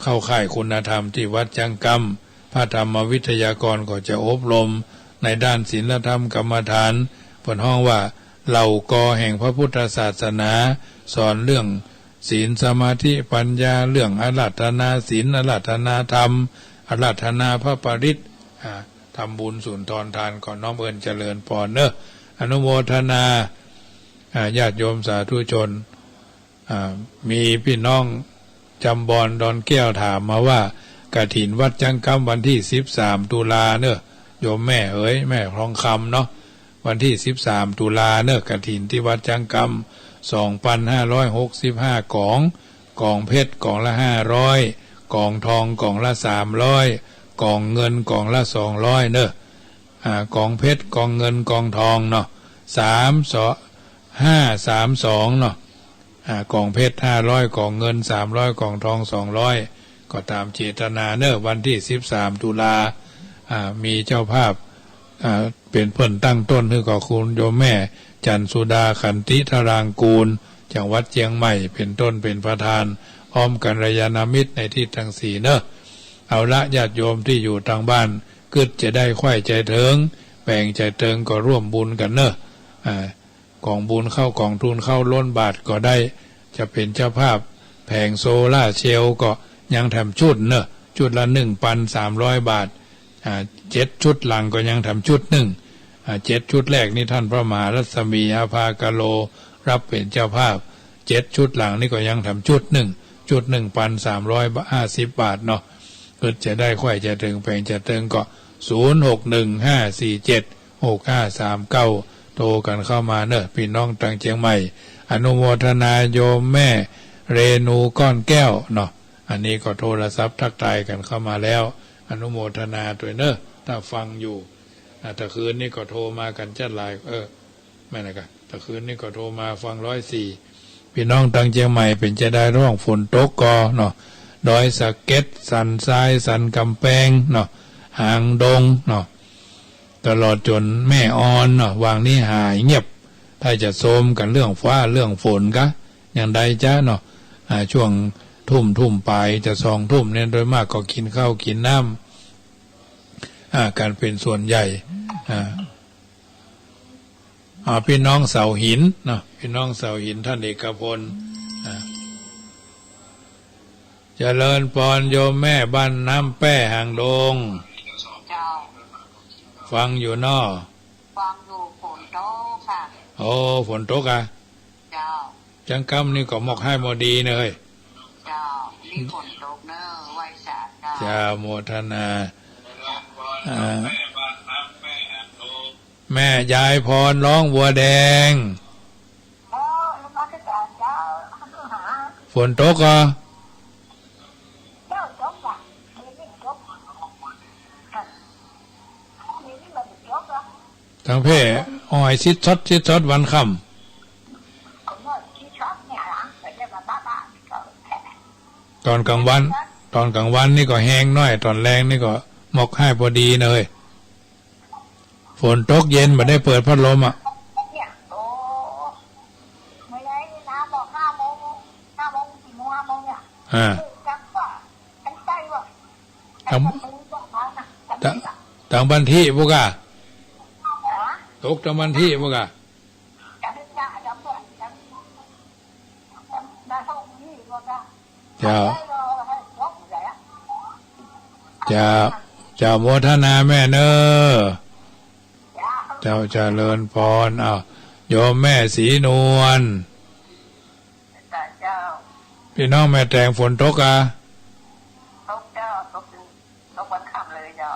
เข้าค่ายคุณธรรมตี้วัดจั๊งกำ พระธรรมวิทยากรก็จะอบรมในด้านศีลธรรมกรรมฐาน เปิ้นฮ้องว่าเหล่ากอแห่งพระพุทธศาสนา สอนเรื่องศีลสมาธิปัญญา เรื่องอาราธนาศีล อาราธนาธรรม อาราธนาพระปริตร อ่า ทำบุญสุนทรทาน ก็น้อมเอิ้นเจริญปอนเนาะ อนุโมทนา อ่า ญาติโยมสาธุชน อ่า มีปี้น้องจำบอนดอนแก้วถามมาว่า กฐินวัดจั๊งกำวันตี้สิบสามตุลาเนาะ โยมแม่เอ๋ย แม่ทองคำเนาะ วันตี้สิบสามตุลาเนาะ กฐินตี้วัดจั๊งกำ สองปันห้าร้อยหกสิบห้ากอง กองเพชรกองละห้าร้อย กองทองกองละสามร้อย กองเงินกองละสองร้อยเนาะ อ่า กองเพชรกองเงินกองทองเนาะ สามสอง ห้าสามสองเนาะ อ่า กองเพชรห้าร้อย กองเงินสามร้อย กองทองสองร้อย ก็ต๋ามเจตนาเนาะ วันตี้สิบสามตุลา อ่า มีเจ้าภาพ อ่า เป๋นเปิ้นตั้งต้นหื้อก็คือโยมแม่จันทร์สุดา ขันติธารางกูร จังหวัดเจียงใหม่ เป๋นต้นเป๋นประธาน อ้อมกัลยาณมิตรในตี้ตังสี่เนาะ เอาละ ญาติโยมตี้อยู่ตางบ้าน กึ๊ดจะได้ใค่ใจ๋เถิง แป๋งใจ๋เถิงก็ร่วมบุญกั๋นเนาะ อ่า ก๋องบุญเข้า ก๋องทูลเข้าล้นบาตรก็ได้ จะเป๋นเจ้าภาพแผงโซลาร์เซลล์ก็ยังแถมชุดเนาะ ชุดละหนึ่งปันสามร้อยบาท อ่า เจ็ดชุดหลังก็ยังแถมชุดนึ่ง อ่า เจ็ดชุดแรกนี่ต้านพระมหารัศมีอาภากาโล ฮับเป๋นเจ้าภาพ เจ็ดชุดหลังนี่ก็ยังแถมชุดนึ่ง ชุดหนึ่งปันสามร้อยห้าสิบบาทเนาะ กึ๊ดจะได้ใค่ใจ๋เถิง แป๋งใจ๋เถิงก็ ศูนย์หกหนึ่งห้าสี่เจ็ดหกห้าสามเก้า โทรกั๋นเข้ามาเนาะ ปี้น้องตางเจียงใหม่ อนุโมทนาโยมแม่เรนูก้อนแก้วเนาะ อันนี้ก็โทรศัพท์ทักทายกั๋นเข้ามาแล้ว อนุโมทนาตวยเนาะ ถ้าฟังอยู่ อ่า ตะคืนนี้ก็โทรมากั๋นจั๊ดหลาย เออ แม่นนะกะ ตะคืนนี้ก็โทรมาฟังร้อยสี่ ปี้น้องตางเจียงใหม่เป๋นจาใด ร้องฝนตกก่อเนาะ ดอยสะเก็ด สันทราย สันก๋ำแปงเนาะ หางดงเนาะ ตลอดจ๋นแม่อ่อนเนาะ หว่างนี้หายเงียบ ถ้าจะโซมกั๋นเรื่องฟ้าเรื่องฝนกะ ยังได้จ๊ะเนาะ อ่า ช่วงทุ่ม ทุ่มป๋ายจะสองทุ่มเนี่ย โดยมากก็กิ๋นข้าวกิ๋นน้ำ อ่า กั๋นเป๋นส่วนใหญ่ อ่า อ่า ปี้น้องเสาหินเนาะ ปี้น้องเสาหิน ต้านเอกพล อ่า เจริญปอนโยมแม่บ้านน้ำแป้หางดง เจ้า ฟังอยู่เนาะ ฟังอยู่ ฝนตกค่ะ โอ้ ฝนตกอะ เจ้า จั๊งกำนี่ก็หมอกฮ้ายบ่ดีเนาะเฮ้ย เจ้า นี่ฝนตกเนาะ ไหว้สาเจ้า เจ้า โมทนา อ่า แม่ยายพรร้องบัวแดง เออ นมัสก๋านเจ้า ฝนตกก่อ เจ้า ตกอะ เดี๋ยวนี้ตก เดี๋ยวนี้มันตกอะ ตางเพ่อ้อยซิดซดซิดซดวันค่ำ ต๋อนก๋างวัน ต๋อนก๋างวันนี่ก็แฮงหน้อย ต๋อนแลงนี่ก็หมอกฮ้ายพอดีเนาะเฮ้ย ฝนตกเย็นบ่ได้เปิดพัดลมอะ อ่า ตาง ตาง ตางบ้านตี้ปู้นก่า ตกตางบ้านตี้ปู้นก่า เจ้า เจ้า เจ้า โมทนาแม่เนาะ เจ้า เจริญปอน อ้าว โยมแม่ศรีนวล เจ้า ปี้น้องแม่แตงฝนตกอะ ตกเจ้า ตก ตกวันค่ำเลยเจ้า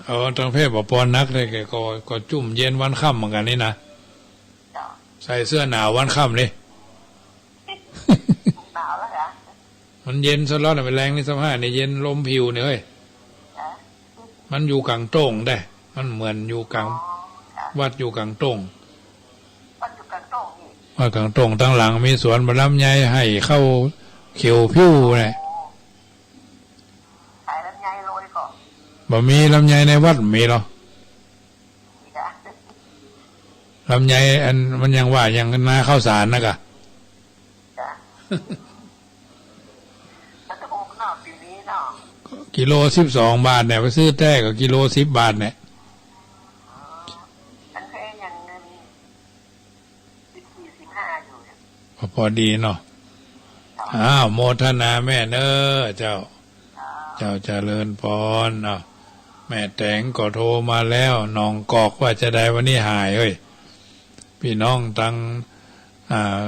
เออ ตางเพ่บ่ปอนนักเลย ก็ ก็จุ่มเย็นวันค่ำเหมือนกั๋นนี่นะ เจ้า ใส่เสื้อหนาววันค่ำนี่ หนาวแล้วเหรอ มันเย็นซะแล้วนะ แม่แตงนี่สภาพนี่เย็นลมผิวนี่เฮ้ย ฮะ มันอยู่ก๋างโต้งได้ มันเหมือนอยู่ก๋าง อ๋อ ค่ะ วัดอยู่ก๋างโต้ง วัดอยู่ก๋างโต้งนี่ วัดก๋างโต้ง ตางหลังมีสวนบ่าลำไย ไฮ่เข้า เขียวผิวเนี่ย ขายลำไยโรยก่อ บ่มีลำไยในวัดมีเหรอ มีจ้ะ ลำไยอันมันยังว่ายังนาข้าวสารนะกะ จ้ะ มันถูกเนาะ ปี๋นี้เนาะ กิโลสิบสองบาทเนี่ย ไปซื้อแต๊ก็กิโลสิบบาทเนี่ย อ๋อ มันแพงอย่างเงิน สิบสี่ สิบห้า อยู่เนี่ย ก็พอดีเนาะ อ้าว โมทนาแม่เน้อเจ้า เจ้าเจริญปอนเนาะ แม่แต๋งก็โทรมาแล้ว หนองกอกว่าจะใดวันนี้หายเฮ้ย ปี้น้องตัง อ่า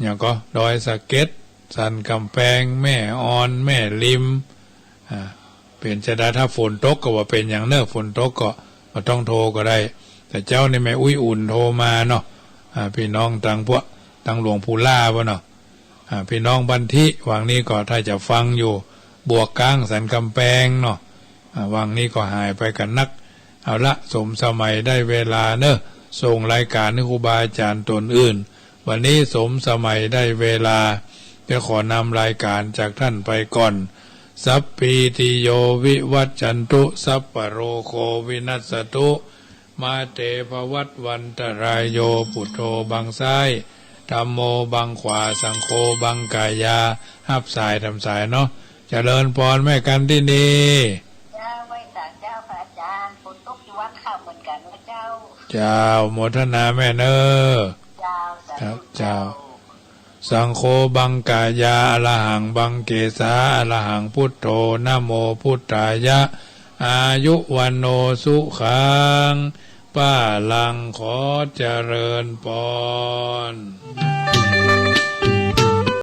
หยังก่อ ดอยสะเก็ด สันก๋ำแปง แม่ออน แม่ริม อ่า เป๋นจะใด ถ้าฝนตกก็บ่เป๋นหยังเน้อ ฝนตกก็บ่ต้องโทรก็ได้ แต่เจ๊านี่แม่อุ๊ยอุ่นโทรมาเนาะ อ่า ปี้น้องตังพวก ตังหลวงปู่ล่าพวกเนาะ อ่า ปี้น้องบันทิ หว่างนี้ก็ถ้าจะฟังอยู่ บวกก๊าง สันก๋ำแปงเนาะ อ่า หว่างนี้ก็หายไปกั๋นนัก เอาละ สมสมัยได้เวลาเน้อ ส่งรายก๋านหื้อครูบาอาจ๋ารย์ต๋นอื่น วันนี้สมสมัยได้เวลา จะขอนำรายก๋านจากต้านไปก่อน สัพพีติโยวิวัชชันตุ สัพพะโรโควินัสสะตุ มาเตภวัตวันตะราโย พุทโธบังซ้าย ธัมโมบังขวา สังโฆบังก๋ายา ฮับสายต๋ามสายเนาะ เจริญปอนแม่กันตินี เจ้า ไหว้สาเจ้าพระอาจ๋ารย์ ฝนตกอยู่วัดข้าเหมือนกั๋นนะเจ้า เจ้า โมทนาแม่เน้อ เจ้า สาธุ เจ้า เจ้า สังโฆบังก๋ายา อะระหังบังเกสา อะระหังพุทโธ นะโมพุทธายะ อายุวัณโณสุขัง พลัง ขอเจริญปอน